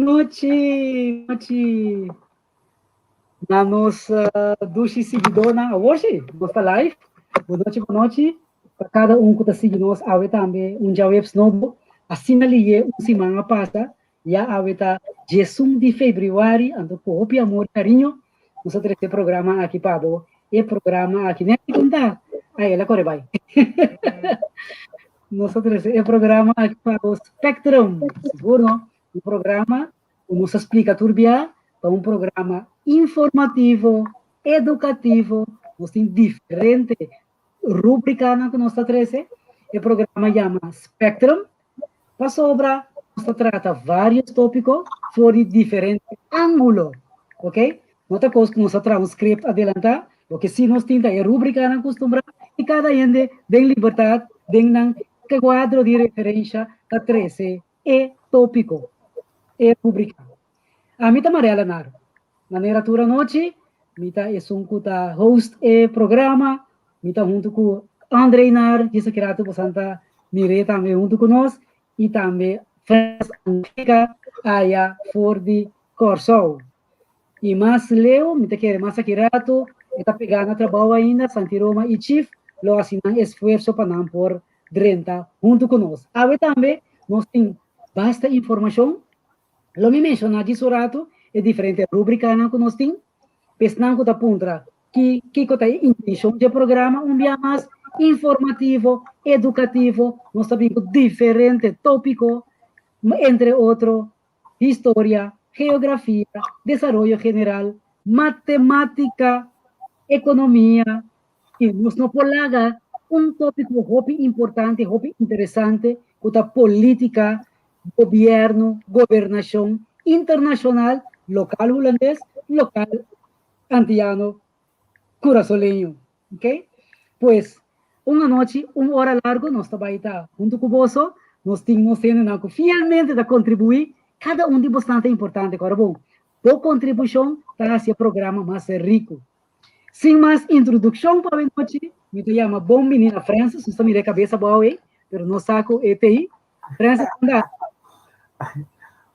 Nochi, nochi. Na nos dushi siguidónan awor sí, nos ta live. Bon nochi, bon nochi. Pa kada un ku ta sigui nos awe tambe un djaweps nobo. Asina liye un siman a pasa, ya awe ta 11 di febrüari, anto ku hopi amor i kariño nos a trese e programa aki pa bo. E programa aki, Nelly kon ta? Ai, el a kore bai. Nos a trese e programa aki pa bo, Spectrum. Sigur no? Un programa ku nos a splika tur bia ta un programa informativo, edukativo, nos tin diferente rubrikanan ku nos ta trese. E programa yama Spectrum pasobra nos ta trata varios tópiko for di diferente ángulo, ok? No ta kos ku nos a traha un script adelantá, loke sí nos tin ta e rubrikanan kustumbrá i kada hende den libertat den nan kuadro di referensha ta trese e tópiko, e rubrika. Ami ta Mariela Naro. Manera tur anochi, mi ta esun ku ta host e programa, mi ta huntu ku André Nar, djis aki ratu bosan ta mir'é tambe huntu ku nos, i tambe Frans Angelica aya for di Kòrsou. I mas leu, mi ta kere mas aki ratu, e ta pegá na trabou ainda, Santi Roma i Chief lo hasi nan esfuerso pa nan por drenta huntu ku nos. Awe tambe nos tin basta informashon. Lo mi menshoná djis un ratu e diferente rubrikanan ku nos tin. Pa esnan ku ta puntra ki kiko ta e intenshon dje programa, un bia mas informativo, edukativo, nos ta bin ku diferente tópiko, entre otro historia, geografia, desaroyo general, matemátika, ekonomia, i nos no por laga un tópiko hopi importante, hopi interesante ku ta polítika, gobièrnu, gobernashon internashonal, lokal hulandes, lokal antiano, kurasoleño. Ok? Pues, un anochi, un ora largo nos ta bai ta huntu ku boso. Nos tin nos hendenan ku fielmente ta kontribuí. Kada un di bosnan ta importante, kòrda bon. Bo kontribushon ta hasi e programa mas riku. Sin mas introdukshon pa awenochi, mi ta yama bon bini na Francis. Nos ta mira e kabes abou ei, pero nos sa ku e ta ei. Francis, anda?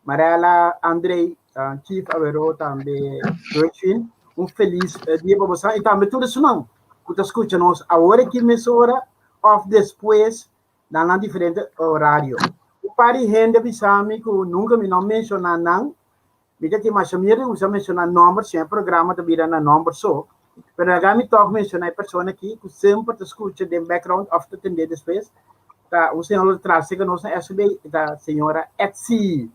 Mariela, Andrei, Chief Avero, tambe Gershwin, un felis dia pa boso i tambe tur esunnan ku ta skucha nos awor aki mesora òf despues na nan diferente orario. Un par di hende a bisa mi ku nunka mi no menshoná nan. Mi ta tin masha miedu di usa menshoná nòmber si e programa ta bira na nòmber so, pero laga mi tòg menshoná e persona aki ku semper ta skucha den background òf ta tendé despues, ta un señor lo tras serka nos na SB, e ta señora Etsi.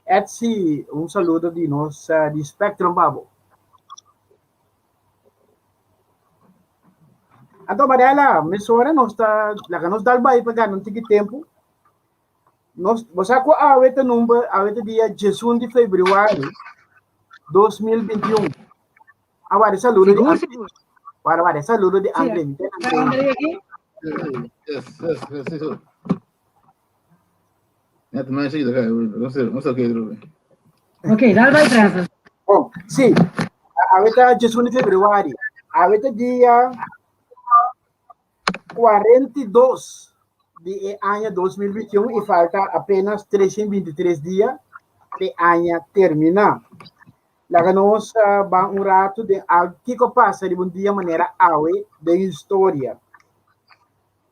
Etsi, un saludo di nos di Spectrum pa bo. Anto Mariela, mesora nos ta laga nos dal bai pa gana un tiki tempu. Nos, bo sa ku awe ta number, awe ta dia 11 di februari 2021. Awara saludo di Sigur, André. sigur. Wara, wara, saludo di Sí, André. Mi está André aquí. Yes, yes, yes, sí, sí. Net mij zie je no sé, no sé qué Ok, dal bai Francis. Bom, sí, awe ta 11 di februari. Awe ta dia 42 di e aña 2021 i falta apenas 323 dia p'e aña terminá. Laga nos ban un ratu den al kiko pasa riba un dia manera awe den historia.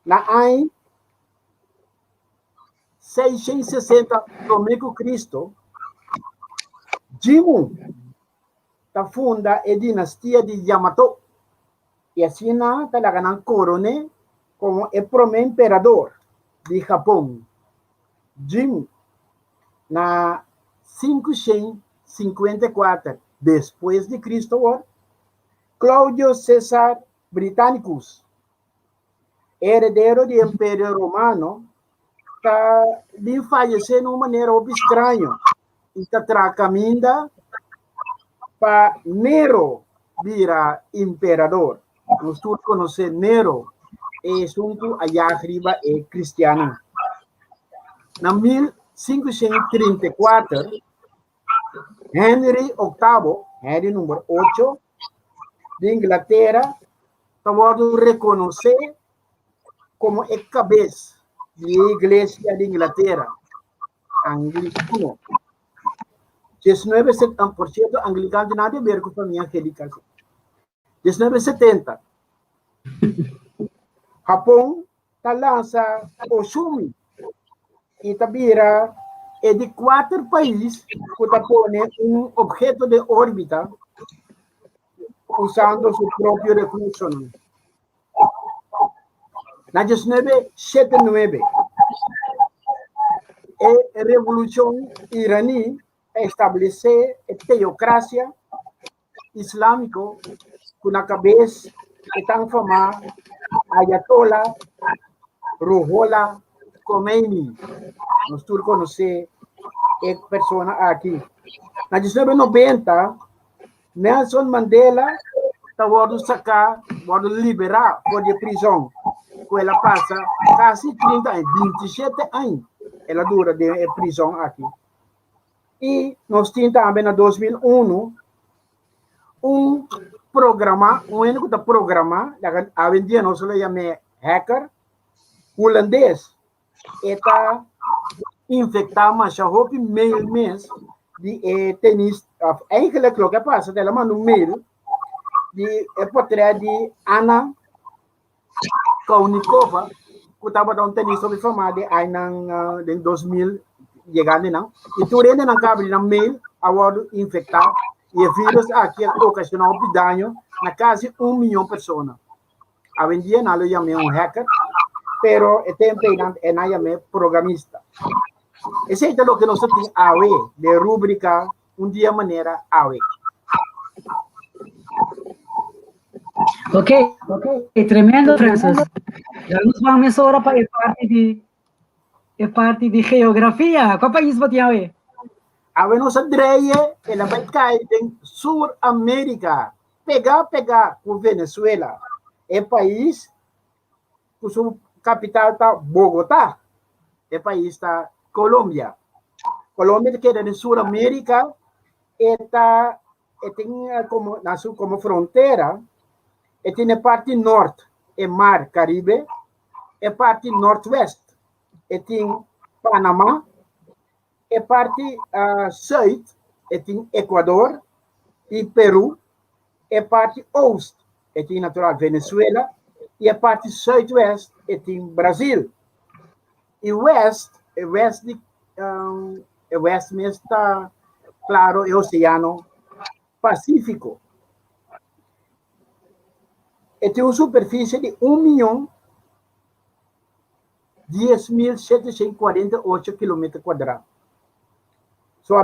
Na aña 660 promé ku Cristo, Jimmu ta funda e dinastia di Yamato i asina ta laga nan koron'é komo e promé emperador di Hapon. Jimmu, na 554 despues di Cristo awor, Claudio Cesar Britannicus, heredero di Imperio Romano, ta bin fallecé na un manera hopi straño i ta traha kaminda pa Nero bira imperador. Nos tur konosé Nero, e esun ku a yag riba e kristiannan. Na 1534, Henry Oktavo, Henry number ocho, di Inglatera ta wòrdu rekonosé komo e kabes di e Iglesia di Inglatera, Anglikano. 19, por cierto, anglican tin nada di ber ku famia angelical. 1970, Hapon ta lansa Osumi i ta bira e di kuater pais ku ta pone un obheto den órbita usando su propio rekursonan. Na 1979, e Revolushon Iraní a establesé e teokrasia islámiko ku na kabes e tan famá Ayatollah Ruhollah Khomeini. Nos tur konosé e persona aki. Na 1990, Nelson Mandela ta wòrdu saká, wòrdu liberá for di e prizòn ku el a pasa kasi 30 aña, 27 aña el a dura den e prizòn aki. I nos tin tambe na 2001 un programa, un hende ku ta programa, awendia nos lo yam'é hacker, hulandes, e ta infectá masha hopi mail mes di e tenis, of eigenlijk loke a pasa, el a manda un mail di e portret di Anna Kournikova, ku tabata un tenista hopi famá den añanan den 2000 yegando nan, i tur hendenan ku a abri nan mail a wòrdu infektá i e virus aki a okashoná hopi daño na kasi un miyon persona. Awendia nan lo yam'é un hacker, pero e tempu ei nan e nan yam'é programista. Esei ta loke nos ta tin awe den rúbrika Un Dia Manera Awe. Ok, tremendo Francis. Ya nos van mesora pa e parti di e parti di geografia. Kua pais bo tin awe? Awe nos a dreie, el a bai kai den Sur Amerika. Pegá pegá ku Venezuela, e pais ku su kapital ta Bogotá. E pais ta Colombia. Colombia ta keda den Sur Amerika, e ta e tin komo na su komo frontera e tin e parti nort e mar Caribe, e parti nortwest e tin Panama, E parti sùit e tin Ecuador i Peru, e parti oost e tin natural Venezuela i e parti sùitwest e tin Brazil. I west, e west di e west mes ta klaro e Oseano Pasífiko. E tin un superfisie di un mion 10.748 kilometer kuadrá. Su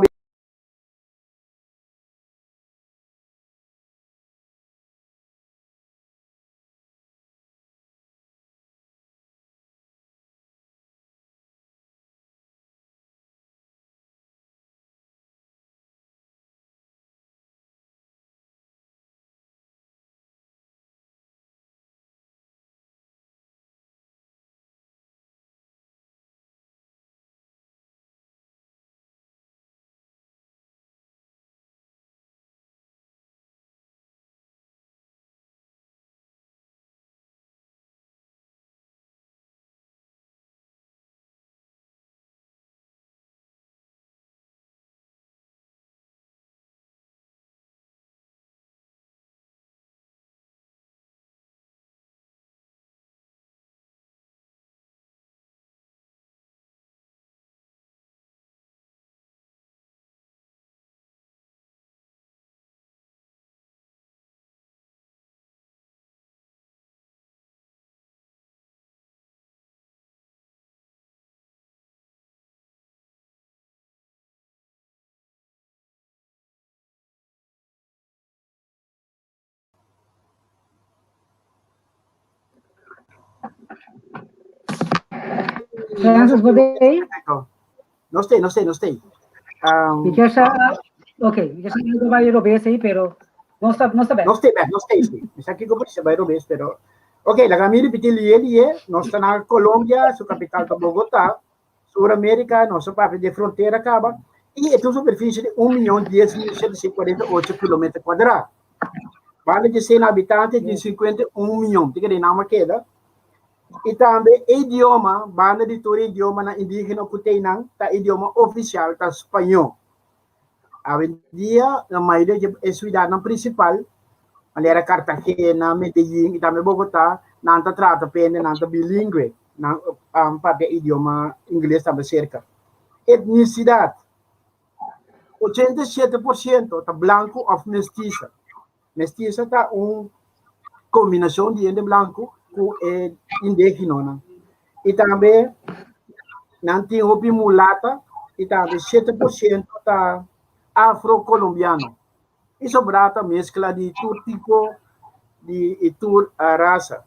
Francis, bo dey? No stay, no stay, no stay. Mi kier sa, ok, mi kier sa algo bai robes ei, pero no sta, no sta bèk. No stay bèk, no stay, sí. Mi sa kiko por bai robes, pero ok, laga mi repetí lié lié. Nos ta na Colombia, su kapital ta Bogotá. Sur Amerika, nos a papia di e frontera kaba i e tin un superfisie di 1.010.748 kilometer kuadrá. Banda di esei na habitante tin 51 mion, tin kere nan a keda. I tambe e idioma, banda di tur e idiomanan indígena ku tei nan, ta idioma ofisial ta spañó. Awendia, na mayoria di e siudatnan prinsipal, manera Cartagena, Medellín i tambe Bogotá, nan ta trata pende nan ta bilingwe, nan papia idioma ingles tambe serka. Etnisidat, 87% ta blanku òf mestisa. Mestisa ta un kombinashon di hende blanku ku e indígenonan. I tambe nan tin hopi mulata i tambe 7% ta afro-kolombiano. I sobrá ta meskla di tur tipo di i tur rasa.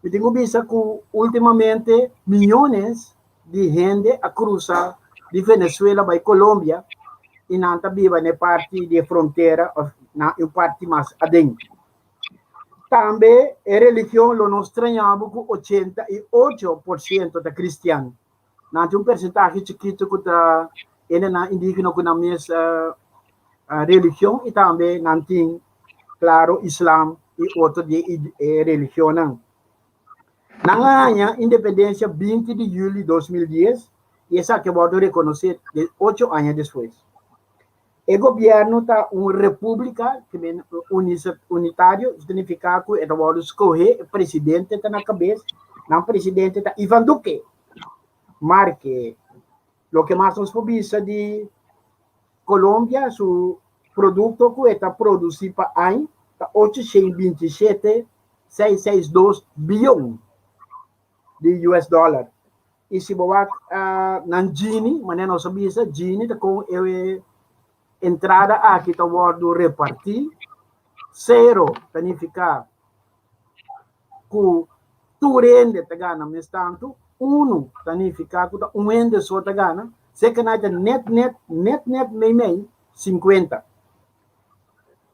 Mi tin ku bisa ku últimamente miyones di hende a krusa di Venezuela bai Colombia i nan ta biba na e parti di e frontera òf na un parti mas aden. Tambe e religion lo no straña bo ku 88% ta kristian. Nan tin un persentahe chikitu ku ta hendenan indigeno ku nan mes religion i tambe nan tin klaro islam i otro di e religionnan. Nan a haña independensia 20 di yüli 2010 i esaki a wòrdu rekonosé ocho aña despues. E gobièrnu ta un repúblika unitario, signifiká ku e ta wòrdu skohé, e presidente ta na kabes, nan presidente ta Ivan Duque Marque. Loke mas nos por bisa di Colombia, su produkto ku e ta produsí pa aña ta 827 662 bion di US dollar. I si bo wak nan Gini, manera nos a bisa, Gini ta kon e entrada aki ta wòrdu repartí. Sero ta nifiká ku tur hende ta gana mes tantu. Unu ta nifiká ku ta un hende so ta gana. Sekenai ta nèt nèt nèt nèt meimei 50.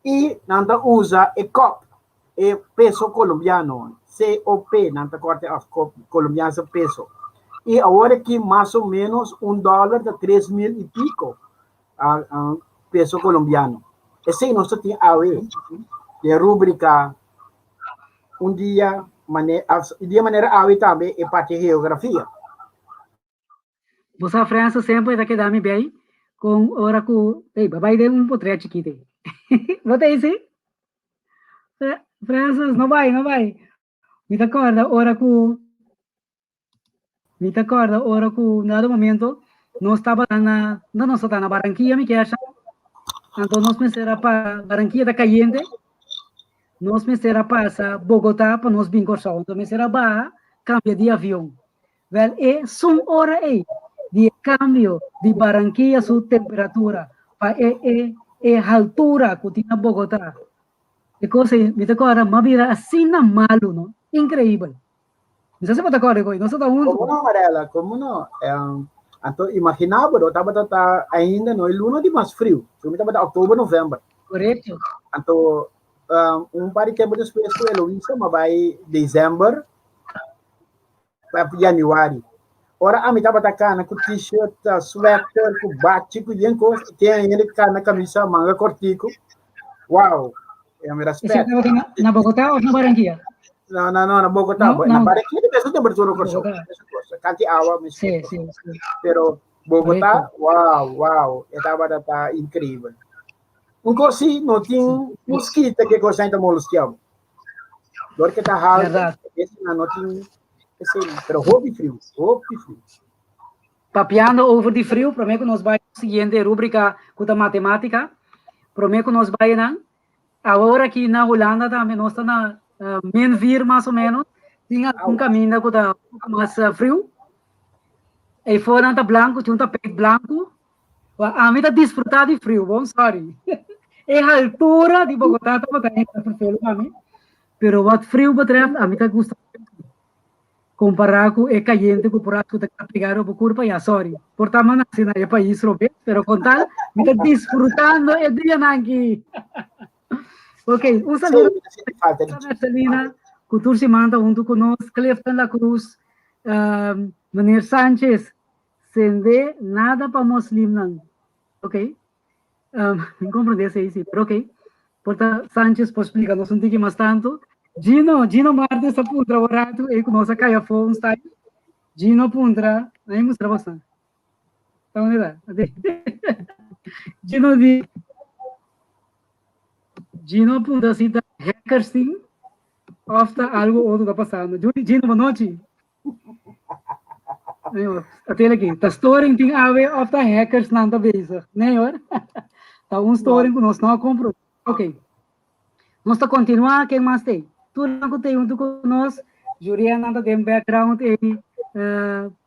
I nan ta usa e kòp, e peso kolombiano, COP, nan ta kòrta òf kòp kolombianse peso. I awor aki mas o ménos un dòler ta 3000 i piko peso kolombiano. Esei nos ta tin awe den rúbrika Un dia mane, di e manera awe tambe e parti geografia. Bo sa Francis semper ta keda mi bei con ora cu ey ba bai den un potret chikito ey. Bo ta ey si? Francis no bai no bai. Mi ta corda ora cu mi ta corda ora cu un dado momento nos tabata na no nos tabata na Barranquilla mi kier sa anto nos mester a pa Barranquilla ta cayente nos mester a pasa Bogota pa nos bin Corsou anto mester a baha cambia di avion. Wel e sun ora ei di e cambio di Barranquilla su temperatura pa e e e haltura cu tin na Bogota. E cos ei mi ta corda m'a bira asina malu no, increibel. Mi sa si bo ta corda e cos ei, nos ta hunto. Como no Marela, como no. Anto imagina bo tabata ta ainda no e luna di mas friu, so mi tabata october, november. Correcto. Anto un par di tempo despues cu Eloisa m'a bai december pa januari. Ora ami tabata kana ku t-shirt, sweater, ku bachi, ku yen kos, tin hende kana kamisa manga kortiku. Wow, e mi respet. Tabata na, na Bogotá of na Barranquilla? No, no, no, na Bogotá. No, no. Na Barranquilla mesmo temperatura Kòrsou. Kanti awa mesmo. Sí, sí, sí. Pero Bogotá, wow, wow, e tabata ta increíble. Un kos sí, no tin mosquito ke kos ta molestiá. Dor ke ta haltu, Verdad. ese na no tin ese, pero hopi friu, hopi friu. Papiando over di friu, promé ku nos bai siguiente rúbrika ku ta matemátika, promé ku nos bai nan, awor aki na Hulanda tambe nos ta na uh, min 4 mas o menos, tin algun kaminda ku ta un poko mas uh, friu. Ei fonan ta blanku, tin un tapijt blanku. Wa ami ta disfrutá di friu, bon sorry. E haltura di Bogotá tabata henter vervelen pa mi, pero wat friu betreft ami ta gusta kompará ku e kayente ku por ku ta pega riba bo kurpa, ya sorry. Por ta mi a nase na e pais robes, pero kon tal mi ta disfrutando e dianan aki. Ok, un saludo a Marcelina, ku tur siman ta huntu ku nos, Clifton La Cruz, meneer Sanchez, Sende nada pa moslimnan. Ok. Um, mi comprende esei sí, pero ok. Por ta Sanchez por splica nos un tiki mas tanto. Gino, Gino Martes a puntra un rato e ku nos a kai afó un style. Gino puntra, aí mustra bastante. Ta onde ta? Gino di Gino punta si ta hackers tin of ta algo otro ta pasando. Gino, bon nochi. Nee hoor, atel aki. Ta storing tin awe of ta hackers nan ta bezig. Nee hoor. Ta un storing ku nos no a compro. Ok. Nos ta continua, ken mas tei? Tur nan ku tei huntu ku nos, Jurian nan ta den background ei.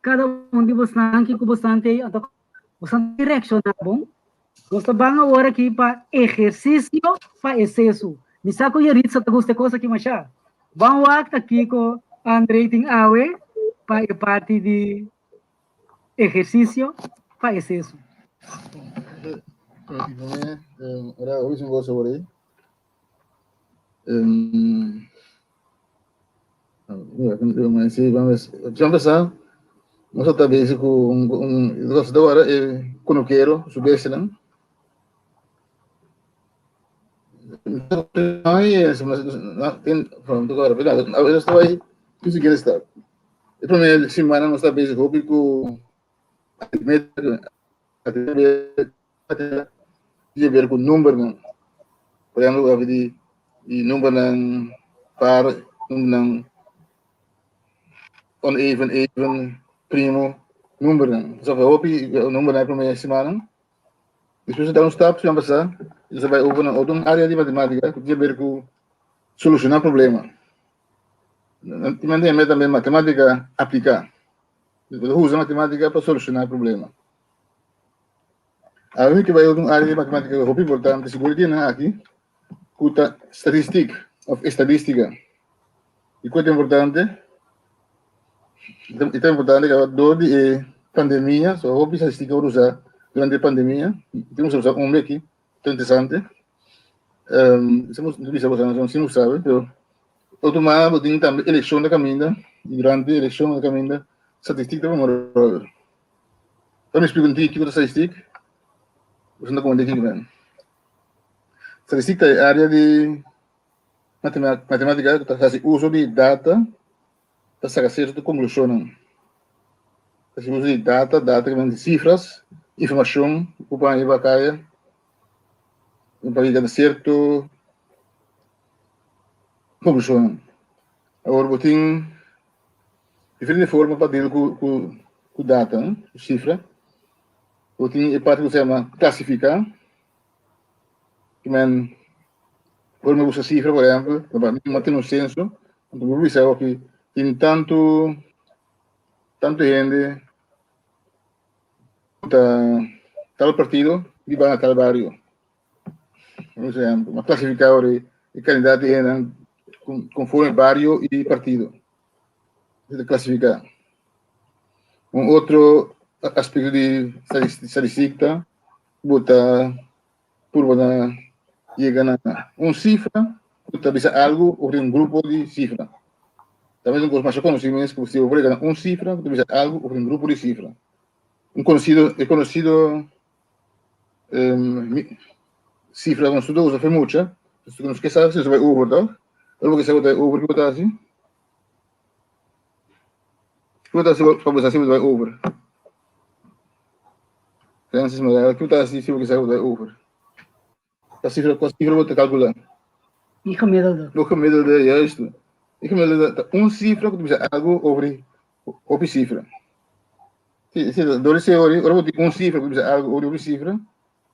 Kada un di bosnan ki ku bosnan tei, anto bosnan ta reacciona bon. Nos ta ban awor aki pa ehersisio pa e sesu. Mi sa ku Yaritza ta gusta e kos aki masha. Ban wak ta kiko Andrei tin awe pa e parti di ehersisio pa e sesu. Nos ta bezig ku un nos ta wara e kunukero su bestianan. E prome simana nos ta bezig hopi ku Tin haber ku numbernan. Por ehempel, ku di di numbernan par, numbernan oneven, even, primo, numbernan. So hopi numbernan e prome simannan. Despues ta da un stap siman pasá, nos a bai over na otro área di matemátika ku tin haber ku solushoná problema. Tin mende tambe matemátika apliká. Bo ta usa matemátika pa solushoná problema. Awor mi bai un área di matemátika hopi importante, sigur di nan aki, ku ta statistik òf estadístika. I ku ta importante? E ta importante ku dor di e pandemia, so hopi statistika por usa durante e pandemia, tin ku usa un aki, ta interesante. Bisa boso si no sabe, pero otro manera bo tin tambe elekshon ta kaminda, i durante elekshon ta kaminda statistik ta forma un ròl. Ora mi splika un tiki kiko ta statistik, boso no ta komprende kiko men. Statistik ta e área di matematika ku ta hasi uso di data pa saka sierto konklushonnan. Ta hasi uso di data, data ke men di sifras, informashon ku por haña riba kaya pa yega na sierto konklushonnan. Awor bo tin Diferente forma pa deal ku ku ku data, ku sifra. Bo tin e parti ku se yama klasifiká. Ki men ora mi buska sifra, por ehèmpel, pa mi no tin un senso, anto mi por bisa oki tin tantu tantu hende ku ta tal partido biba na tal bario. Por ehèmpel, mi a klasifiká ora e kandidat di hendenan konforme bario i partido. Ta klasifiká. Un otro aspekto di statistik ta bo ta purba na yega na un sifra ku ta bisa algu over un grupo di sifra. Ta mes un kos masha konosí mes ku si bo por yega na un sifra ku ta bisa algu over un grupo di sifra. Un konosido e konosido sifra ku nos tur ta usa for mucha, nos ke sa si nos ta bai over tòg? Ora bo ke sa ku ta bai over, kiko bo ta hasi? Kiko ta hasi pa bo sa si bo ta bai over? Francis Morel, kiko ta hasi si bo ke sa ku bo ta bai over? Kua sifra, kua sifra bo ta kalkulá? E gemiddelde. O gemiddelde, juist. E gemiddelde ta un sifra ku ta bisa algu over hopi sifra. Si, si, dor di ora, ora bo tin un sifra ku ta bisa algu over hopi sifra,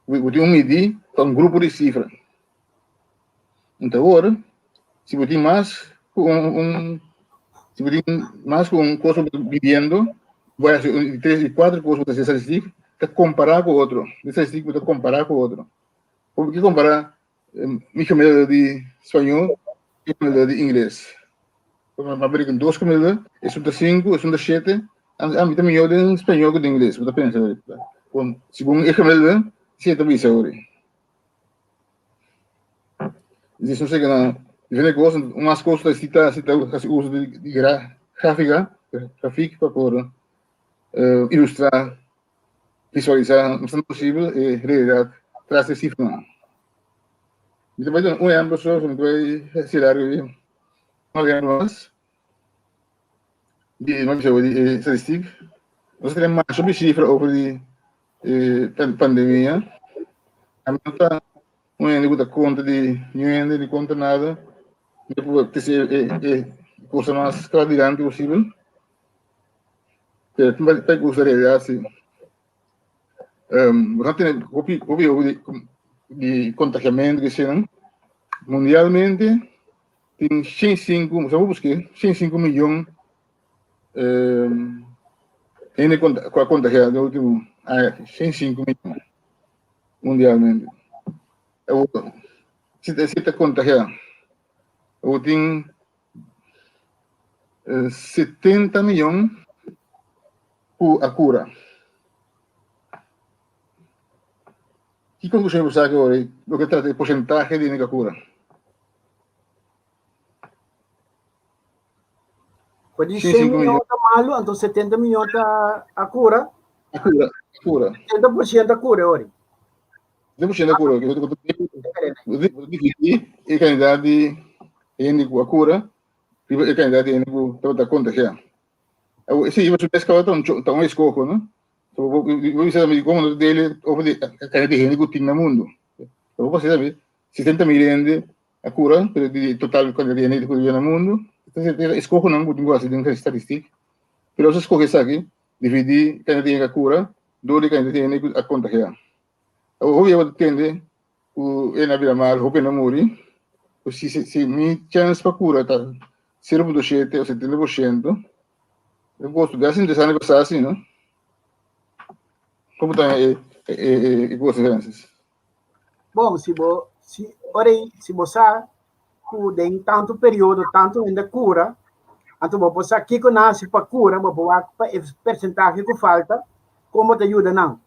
bo tin un midí pa un grupo di sifra. Anto awor, si bo tin mas ku un, un si bo tin mas ku un kos bo ta viviendo, bo a hasi un di tres, di kuater kos bo ta hasi statistik, ta kompará ku otro. Di statistik bo ta kompará ku otro. Bo ke kompará mi gemiddelde di spañó ku gemiddelde di ingles. Ma brinka dos gemiddelde, esun ta sinku, esun ta shete, ami ta mihó den spañó ku den ingles, bo ta pensa. Segun e gemiddelde, si e ta bisa ori. Dice no sé que na diferente cosas, unas cosas si ta si ta haci uso di, di gra, gráfica, grafiek pa por uh, ilustrar, visualizar, no posible e realidad tras de cifra. Mi ta bai duna un ehempel so, so mi ta bai hasi largo di un ehempel mas di no bisa di statistiek. Nos tenemos masha cifra over di eh, pandemia. Ami no ta un hende ku ta kontra di niun hende ni kontra nada. Mi por trese e e cosa mas kla dilanti posibel. Pero ta gusta realidad si. Um, bo tene hopi hopi hopi di, di kontagiamentu ke eseinan. Mundialmente tin 105, sa bo buske, 105 milyon um, hende ku a kontagiá den último aña aki, 105 milyon mundialmente. Awor, si ta si ta kontagiá, awor tin 70 miyon ku a kura. Ki konklushon bo saka ora loke trata e porsentahe di hende ku a kura? Por di 100 miyon ta malu, anto 70 miyon ta a kura. A kura, a kura. 70% a kura ori. 70% a kura. Bo dividi e kantidat di hende ku a kura riba e kantidat di hende ku tabata kontagiá. Awor, esei riba su mes kaba ta un ta un eskoho, no? So bo bo bisa tambe komo no ta dele over di e kantidat di hende ku tin na mundu. Bo por bisa tambe 70 mil hende a kura, pero di total kantidat di hende ku biba na mundu. Entonces e eskohonan ku tin ku hasi den statistik. Pero nos a skohe esaki, dividí kantidat di hende ku a kura dor di kantidat di hende ku a kontagiá. Awor hopi bo ta tende ku e na bira mal, hopi na muri. Ku si si mi chèns pa kura ta 0.7 o 70%, e gosto bes interesante pa sa asi, no? Komo ta e e e e gosto, Francis? Bom, si bo si ora si bo sa ku den tantu periodo tantu hende kura, anto bo por sa kiko nan hasi pa kura, bo por wak pa e persentahe ku falta, komo ta yuda nan.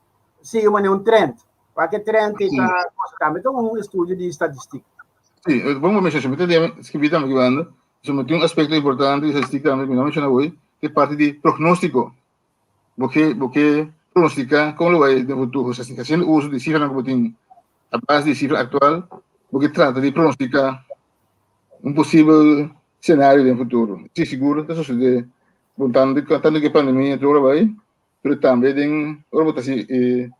Sigui manera un trend. Wak e trend i ta cosa tambe ta un estudio di statistik. Sí, bon bo menshona, mi ta debe skibí tambe aki banda, pasobra tin un aspekto importante di statistik tambe ku mi no a menshona awor, e parti di prognóstiko. Bo ke bo ke pronostiká kon lo bai den futuro, hasiendo uso di sifranan ku bo tin a base di sifra aktual, bo ke trata di pronostiká un posibel senario den futuro. Si sigur ta sosodé bon tantu tantu ku e pandemia tur ora bai, pero tambe den ora bo ta hasi e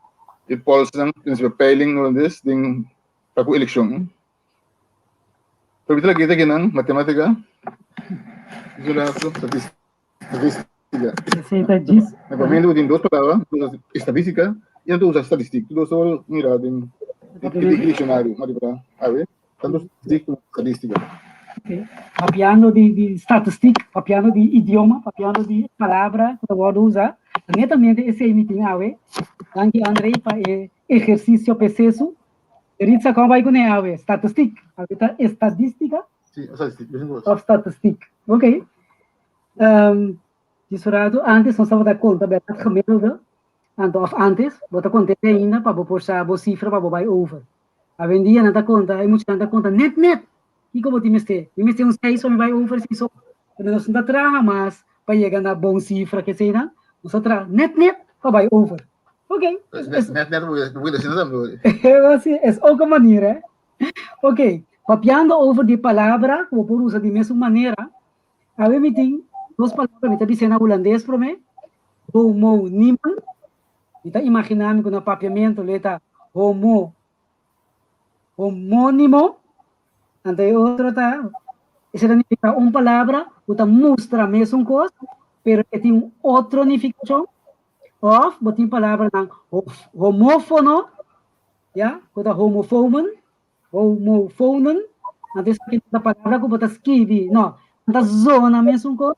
e polsnan, peiling holandes den pa ku elekshon. Pero mi ta lag'é ta kinan, matemátika, Statistica. Esei ta djis. Na papiamentu bo tin dos palabra, bo usa estadística i nan ta usa statistiek. Tur dos ta wòrdu mirá den e dikshonari. Ma di pra awe, tantu statistiek komo estadística. Ok. Papiando di di statistiek, papiando di idioma, papiando di palabra ku ta wòrdu usá, netamente esei mi tin awe. Danki Andrei pa e ehersisio pesesu. Ritsa, kon bai kuné awe? Statistiek. Awe ta estadística? Sí, statistiek, mesun kos. Òf statistiek. Ok. Um, di su rato, antes nos tabata konta bèrdat gemiddelde, anto òf antes, bo ta kont'é ainda pa bo por sa bo sifra pa bo bai over. Awendia nan ta konta, e muchanan ta konta nèt nèt kiko bo tin mester. Mi mester un seis pa mi bai over si so. Pero nos no ta traha mas pa yega na bon sifra keseinan, nos ta traha nèt nèt pa bai over. Ok. Nèt nèt bo bo ta asina tambe. Si, es ook un manera, eh. Ok, papiando over di palabra ku bo por usa di mesun manera, Awe mi tin dos palabra, mi ta bis'é na hulandes promé, homoniemen. Mi ta imaginá mi ku na papiamentu lo e ta homo, homónimo. Anto e otro ta, esei ta nifiká un palabra ku ta mustra mesun kos, pero e tin un otro nifikashon. Òf bo tin palabranan homófono, ya, ku ta homofomen. Homofonen, anto esaki no ta palabra ku bo ta skibi, no, nan ta zona mesun kos,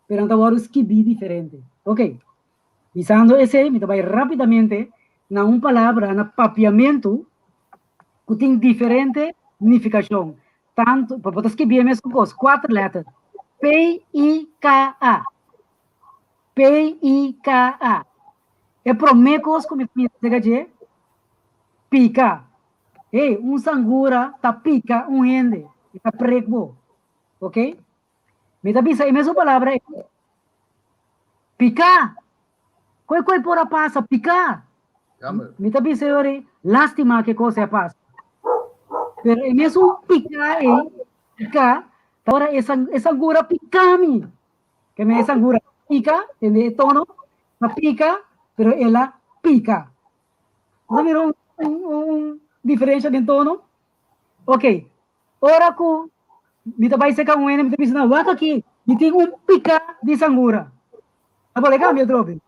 pero nan ta wòrdu skibí diferente. Ok, bisando esei mi ta bai rápidamente na un palabra na papiamentu ku tin diferente nifikashon, tantu, bo ta skibié mesun kos, kuater lèter, P-I-K-A, P-I-K-A. E promé kos ku mi ta mira aserka dje, pika. Hey, un sangura ta pica un hende, e ta prek bo. Ok? Mi ta bisa e mesun palabra ei. Pica! Koi koi por a pasa? Pica! Jammer. Mi ta bisa yori, lastima ke kos a pasa. Pero e mesun pica ei, pica, ta ora e sang e sangura pica mi. Ke me e sangura pica, tende e tono, ta pica, pero el a pica. Bo ta mira un, un, un, un. diferensia den tono? Ok, ora ku mi ta bai seka un hende mi ta bisa nan, wak aki, mi tin un pika di sangura. A por e kambia atrobe.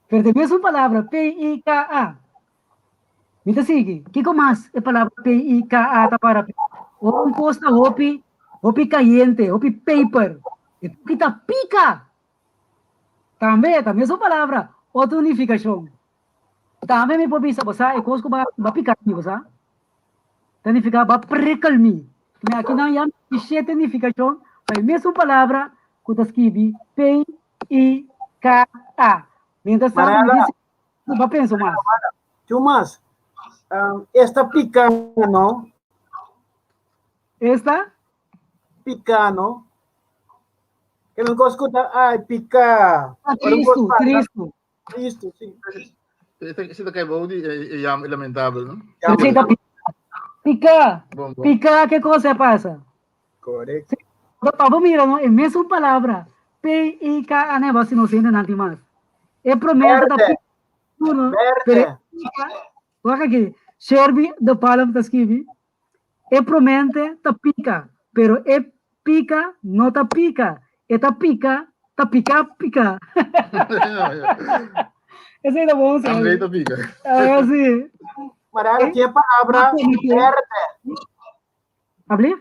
Pero ta e mesun palabra, P-I-K-A. Mi ta sigui. Kiko mas e palabra P-I-K-A ta para p'e? Ora un kos ta hopi, hopi kayente, hopi peper, e kita pika. Tambe ta mesun palabra, otro nifikashon. Tambe mi por bisa bo sa e kos ku ba ba pika mi, bo sa? Ta nifiká ba prikkel mi. Mi akinan ya mi shete nifikashon pa e mesun palabra ku ta skibi P-I-K-A. Mientras tanto mi Marela, di ba pensa mas. Chumas, esta pika no? Esta? Pika no? Que não gosto escutar, ai, pica. Ah, tristo, tristo. Tristo, sí. Ese ta kai bou di e jam e lamentabel, no? Ese ta pica. Pica. Bom, bom. Pica, que cosa pasa? Correcto. Pa bo mira, no? E mesun palabra. P-I-K-A, ne, basi no sente nanti mas. E promesa ta Verde. uno, Verde. pero wak aki, Sherby de Palm ta skibi, e promente ta pica, pero e pica no ta pica, e ta pica, ta pica pica. Esei ta bon, sabi. André ta pica. Ah, sí. Marana, tin e palabra verde. Abli?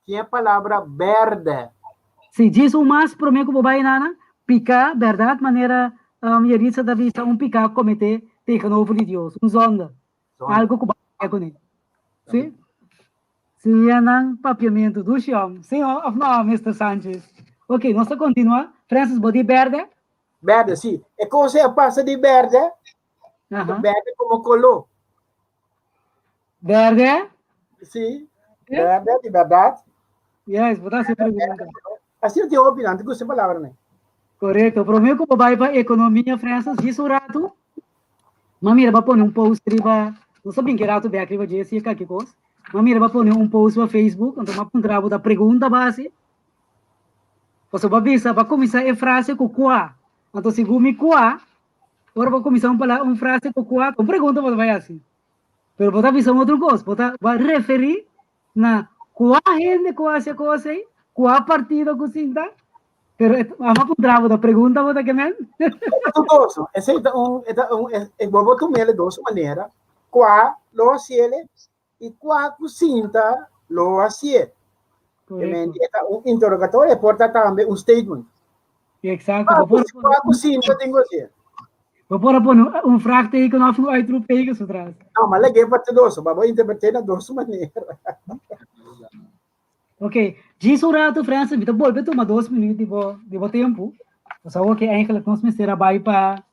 Tin e palabra berde. Sí, djis un mas promé ku bo bai nana, piká, bèrdat, manera um, Yeritza ta bisa, un piká kometé tegenover di Dios, un zonde, Zonde. algo ku bo a kuné. Sí? Siña nan papiamentu, dushi hòm. Sí òf no, Mister Sanchez? Ok, nos ta kontinuá. Francis, bo di berde? Berde, sí. E kos ei a pasa di berde, Aha. berde komo koló. Berde? Sí, berde, di bèrdat. Yes, bo ta hasi pregunta. Asina tin hopi nan ta gusta e palabra nan. Korekto. Promé ku bo bai pa ekonomia, Francis, djis un ratu, m'a mira bo pone un post riba, no sa bin ki ratu bèk riba dje si e kaki kos, m'a mira bo pone un post riba Facebook, anto m'a puntra bo ta pregunta bo hasi, pasobra bo a bisa, bo a kuminsá e frase ku kua, anto segun mi kua, ora bo kuminsá un palabra, un frase ku kua, un pregunta bo ta bai hasi. Pero bo ta bisa un otro kos, bo ta bo a referí na kua hende ku hasi e kos ei, kua partido ku sinta, pero e amo a puntra bo ta pregunta bo ta ke men. Otro kos, esei ta un, e ta un, e bo por tum'el di dos manera, kua lo hasiel i kua ku sinta lo hasié. Correcto. E ta un interrogatorio, e por ta tambe un statement. Exacto. Bo por, Kua ku sinta tin ku hasié. bo por a pone un vraagteken of un uitroepteken zo tras. No, maar lag'é pa te dos, maar bo interpreté na dos manera. Ok, djis un rato, Francis, mi ta bolbe tuma dos minuut di bo, di bo tempo. Nos awor ke eigenlijk nos mester a bai pa,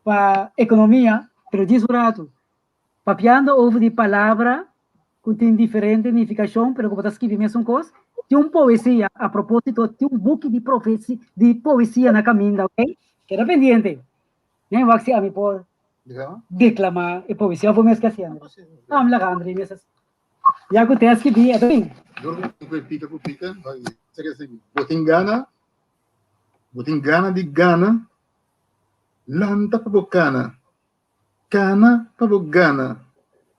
pa economia, pero djis un rato. Papiando over di palabra ku tin diferente nifikashon pero ku bo ta skibi mesun kos, tin un poesia, a propósito tin un buki di profesi di poesia na kaminda, ok? Keda pendiente. Nen wak si ami por deklamá e poesia of bo mes ke hasi, André? Ami laga André mes hasi. Ya ku te a skibi e ta bin. Pika ku pika, bo tin gana, bo tin gana di gana, lanta pa bo kana. Kana pa bo gana,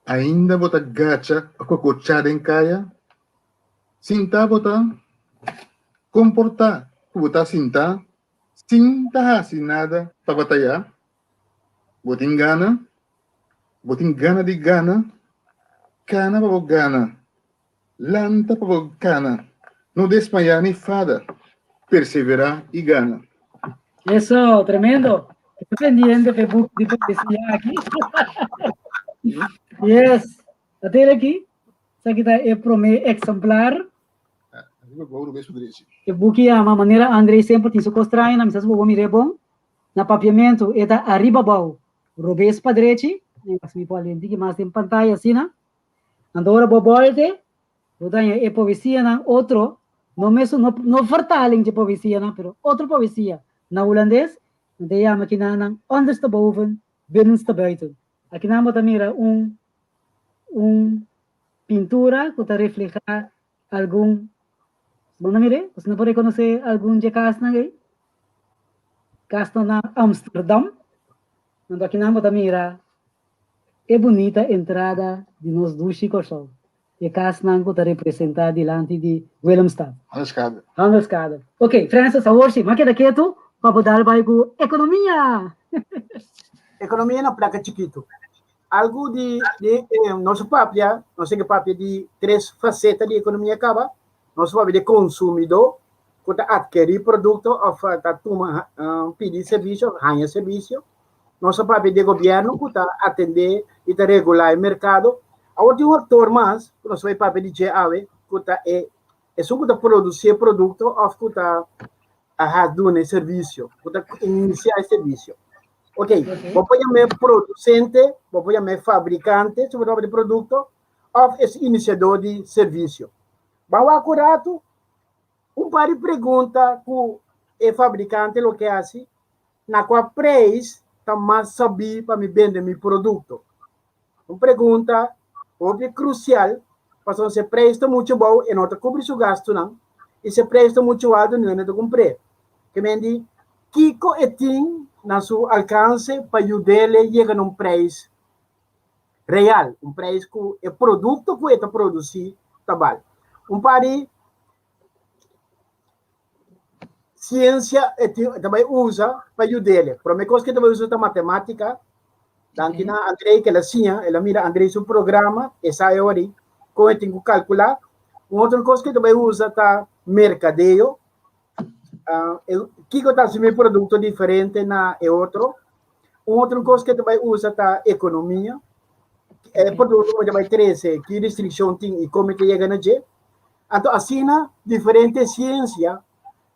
ainda bo ta gacha pa kokochá den kaya? Sintá bo ta komportá ku bo ta sintá sin ta hasi nada pa batayá? Bo tin gana? Bo tin gana di gana? Kana pa bo gana, lanta pa bo kana, no desmayá ni fada, perseverá i gana. Eso, tremendo. Estoy pendiente pe boek di poesía aki. Yes. Atel aki. Esaki ta e promé exemplar. E buki yama Manera Andrei semper tin su kos traño na mi sa si bo bo mir'é bon. Na papiamentu e ta ariba abou, robes pa drechi. Mi por alenti ki mas den pantaya asina. Anto ora bo bolte, bo ta haña e poesianan otro, no mesun, no, no vertaling dje poesianan, pero otro poesia na hulandes, nan ta yama kinanan ondersteboven, binnenstebuiten. Akinan bo ta mira un un pintura ku ta reflehá algun, bo no mir'é? Boso no por rekonosé algun dje kasnan ei? Kasnan na Amsterdam. Anto akinan bo ta mira. E bunita entrada di nos dushi Kòrsou. E kasnan ku ta representá dilanti di Willemstad. Handelskade. Handelskade. Ok, Francis, awor si, m'a keda ketu pa bo dal bai ku ekonomia! Ekonomia na plaka chikitu. Algu di di nos papia, nos tin ke papia di tres faseta di ekonomia kaba. Nos papia di konsumidó ku ta atkerí produkto òf ta tuma pidi servisio òf haña servisio. Nos a papia di e gobièrnu ku ta atendé i ta regulá e merkado. Awor tin un aktor mas ku nos bai papia di dje awe ku ta e esun ku ta produsí e produkto òf ku ta a duna e servisio, ku ta inisiá e servisio. Ok, bo por yam'é produsente, bo por yam'é fabrikante, si bo ta papia di produkto, òf es inisiadó di servisio. Ban wak un ratu un par di pregunta ku e fabrikante lo ke hasi Na kua preis ta mas sabí pa mi bende mi produkto? Un pregunta hopi krusial, pasobra si e preis ta muchu bou e no ta kubri su gastunan i si e preis ta muchu altu niun hende ta kumpr'é. Ke men di, kiko e tin na su alkanse pa yud'é yega na un preis real, un preis ku e produkto ku e ta produsí ta bal? Un par di Siensia e tin e ta bai usa pa yud'é. Promé kos ku e ta bai usa ta matemátika. Danki na Andrei ku el a siña, el a mira Andrei su programa, e sa e ora ei kon e tin ku kalkulá. Un otro kos ku e ta bai usa ta merkadeo. Kiko ta hasi mi produkto diferente na e otro. Un otro kos ku e ta bai usa ta ekonomia. E produkto ku mi ta bai trese, ki restrikshon tin i kon mi ta yega na dje. Anto asina diferente siensia,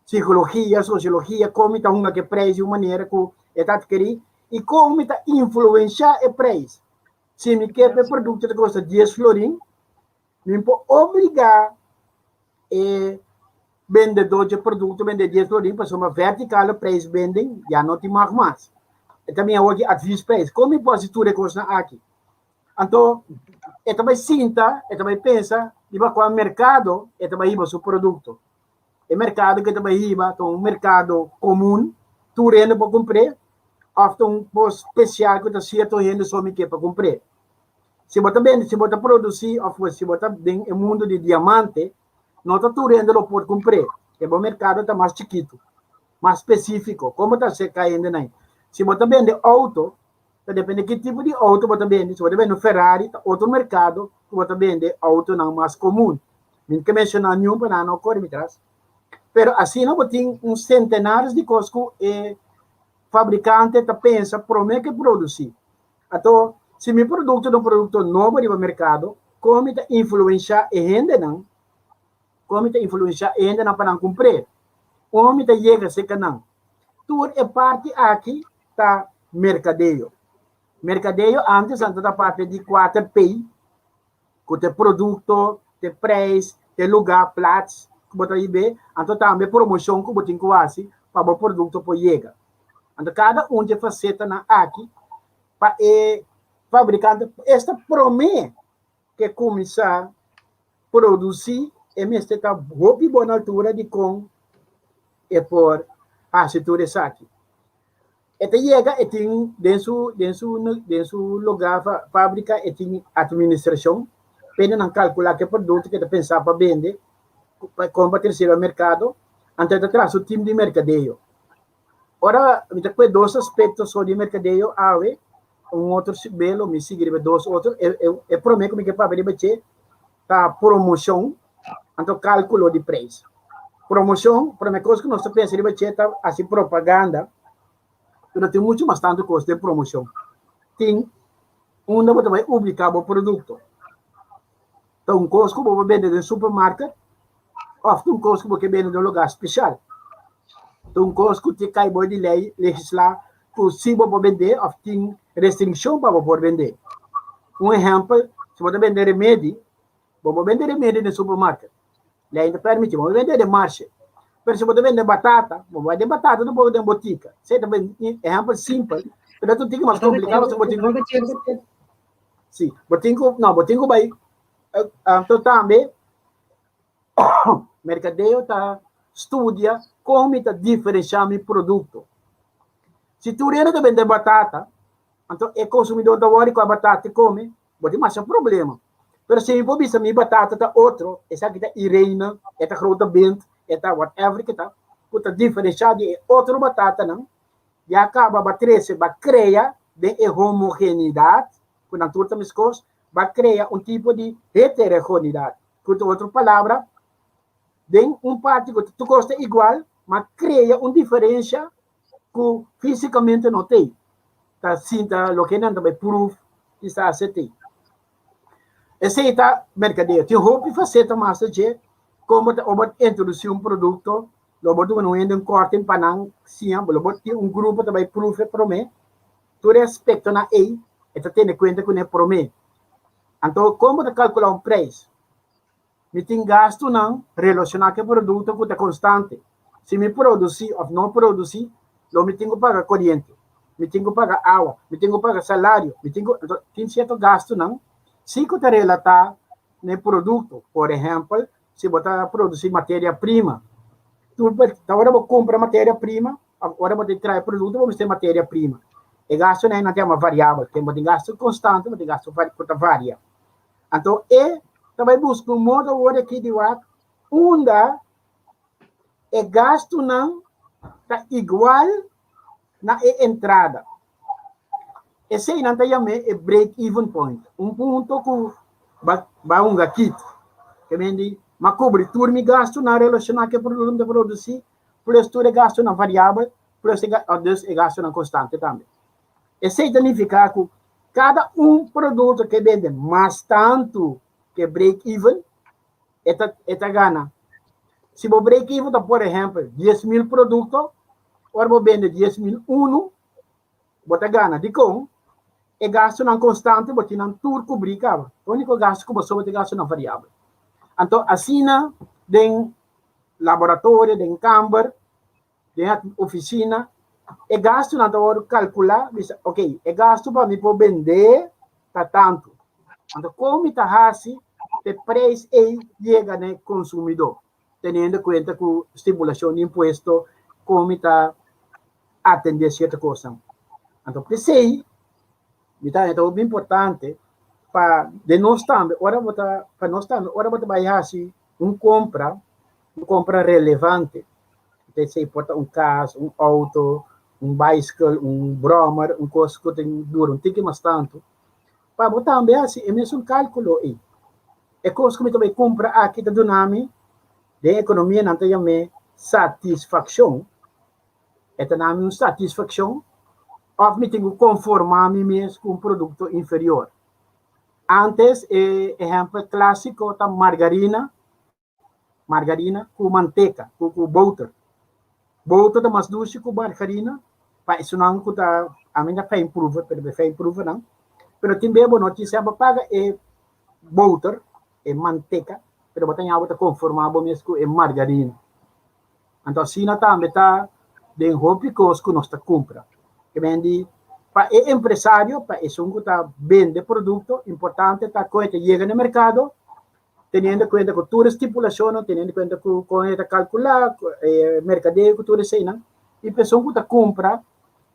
psikologia, sosiologia, kon mi ta hunga ku e preis di un manera ku e ta atkerí i kon mi ta influenshá e preis. Si mi ke pa e produkto ta kosta dies florin, mi por obligá e bendedó dje produkto bende dies florin pasobra vertikale prijsbinding ya no tin mag mas. E ta bin awor ki adviesprijs. Kon mi por hasi tur e kosnan aki? Anto e ta bai sinta, e ta bai pensa riba kua merkado e ta bai hiba su produkto. E merkado ku e ta bai hiba ta un merkado komun, tur hende por kumpr'é, òf ta un kos spesial ku ta sierto hende so mi ke pa kumpr'é. Si bo ta bende, si bo ta produsí òf si bo ta den e mundu di diamante, no ta tur hende lo por kumpr'é, e bo merkado ta mas chikitu, mas spesífiko. Komo ta aserká hendenan? Si bo ta bende outo, Ta depende ki tipo di outo bo ta bende. Si bo ta bende un Ferrari ta otro merkado ku bo ta bende outonan mas komun. Mi no ke menshoná niun pa nan no kore mi tras. Pero asina bo tin un sentenares di kos ku e fabrikante ta pensa promé ku e produsí. Anto si mi produkto ta un produkto nobo riba merkado, kon mi ta influenshá e hendenan? Kon mi ta influenshá e hendenan pa nan kumpr'é? Kon mi ta yega serka nan? Tur e parti aki ta merkadeo. Merkadeo antes nan ta papia di kuater P, ku ta e produkto, ta e preis, ta e lugá, plats, ku bo ta hib'é, anto tambe promoshon ku bo tin ku hasi pa bo produkto por yega. Anto kada un di e fasetanan aki pa e fabrikante, esta promé ke kuminsá produsí e mester ta hopi bon altura di kon e por hasi tur esaki. E ta yega e tin den su den su den su lugá fábrika e tin atministrashon pende nan kalkulá ke produkto ke ta pensá pa bende pa kon pa trese riba merkado anto e ta traha su tim di merkadeo. Ora mi ta kue dos aspekto so di merkadeo awe un otro belo mi sigui riba dos otro e e e promé ku mi ke papia riba dje ta promoshon anto kalkulo di preis. Promoshon, promé kos ku nos ta pensa riba dje ta hasi propaganda, pero tin muchu mas tantu kos den promoshon. Tin unda bo ta bai ubiká bo produkto. Ta un kos ku bo por bende den supermarket òf ta un kos ku bo ke bende den un lugá spesial. Ta un kos ku tin kai bo di lei legislá ku si bo por bend'é òf tin restrikshon pa bo por bend'é. Un ehèmpel, si bo ta bende remedi, bo por bende remedi den supermarket. Lei ta permití, bo por bende den marshe. Pero si bo ta bende batata, bo bai den batata tampoco den botica. Esei ta ehèmpel simpel, pero ta un tiki mas kompliká pasobra bo tin ku Si, bo tin ku, no, bo tin ku bai, anto tambe merkadeo ta studia kon mi ta diferenshá mi produkto. Si tur hende ta bende batata. Anto e konsumidó ta wòri ku a batata kome, bo tin masha problema. Pero si mi por bisa mi batata ta otro, esaki ta Irene, e ta Grote Bint, e ta whatever ke ta, ku ta diferenshá di e otro batatanan, ya kaba ba trese, ba krea den e homogenidat, ku nan tur ta meskos, ba krea un tipo di heterogenidat. Ku otro palabra, den un parti ku tur kos ta igual, ma krea un diferensha ku físikamente no t'ei. Ta sinta loke nan ta bai proof kisas e t'ei. Esei ta merkadeo. Tin hopi faseta mas ta dje kon bo ta ora bo introdusí un produkto, lo bo duna un hende un kòrting pa nan siña, lo bo tin un grupo ta bai proof e promé. Tur e aspektonan ei e ta tene kuenta kuné promé. Anto kon bo ta kalkulá un preis? Mi tin gastunan relashoná ku e produkto ku ta konstante. Si mi produsí òf no produsí, lo mi tin ku paga koriente, mi tin ku paga awa, mi tin ku paga salario, mi tin ku, anto tin sierto gastunan si ku ta relatá na e produkto. Por ehèmpel, si bo ta produsí materia prima, tur ta ora bo kumpra materia prima òf ora bo ta traha e produkto bo mester materia prima. E gastunan ei nan ta yama variabel. Bo tin gastu konstante, bo tin gastu ku ta varia. Anto e ta bai buska un modo awor aki di wak unda e gastunan ta igual na e entrada. Esei nan ta yam'é e break-even point, un punto ku ba ba hunga kit. Ke men di, m'a kubri tur mi gastunan relashoná ku e produkto mi ta produsí, plus tur e gastunan variabel, plus e dus e gastunan konstante tambe. Esei ta nifiká ku kada un produkto ke bende mas tantu ke break even, e ta e ta gana. Si bo break even ta por ehèmpel 10,000 produkto, ora bo bende 10,001, bo ta gana. Dikon? E gastunan konstante bo tin nan tur kubrí kaba. E úniko gastu ku bo sobra ta e gastunan variabel. Anto asina den laboratorio, den kamber, den oficina, e gastunan ta wòrdu kalkulá, bisa, ok, e gastu pa mi por bendé ta tantu. Anto kon mi ta hasi pa e preis ei yega na e konsumidó, teniendo kuenta ku stipulashon di impuesto, kon mi ta atendé sierto kosnan. Anto p'esei mi ta haña ta hopi importante pa den nos tambe, ora bo ta, pa nos tambe, ora bo ta bai hasi un kompra, Un kompra relevante, esei por ta un kas, un outo, un baiskel, un bròmer, un kos ku ta dura un tiki mas tantu, pa bo tambe hasi e mesun kálkulo ei. E kos ku mi ta bai kumpra aki ta duna mi, den ekonomia nan ta yam'é satisfakshon, e ta duna mi un satisfakshon òf mi tin ku konformá mi mes ku un produkto inferior. Ántes e ehèmpel klásiko ta margarina. Margarina ku manteka, ku ku boter. Boter ta mas dushi ku margarina pa esunnan ku ta, ami ta fijnproever, pero mi fijnproevernan. Pero tin bes bo no tin semper paga e boter, e manteka, pero bo ta ña bo ta konformá bo mes ku e margarina. Anto asina tambe ta den hopi kos ku nos ta kumpra. Ke men di pa e empresario, pa esun ku ta bende produkto, importante ta kon e ta yega na e merkado, teniendo kuenta ku tur e stipulashonnan, teniendo kuenta ku kon e ta kalkulá, e merkadeo ku tur eseinan, i person ku ta kumpra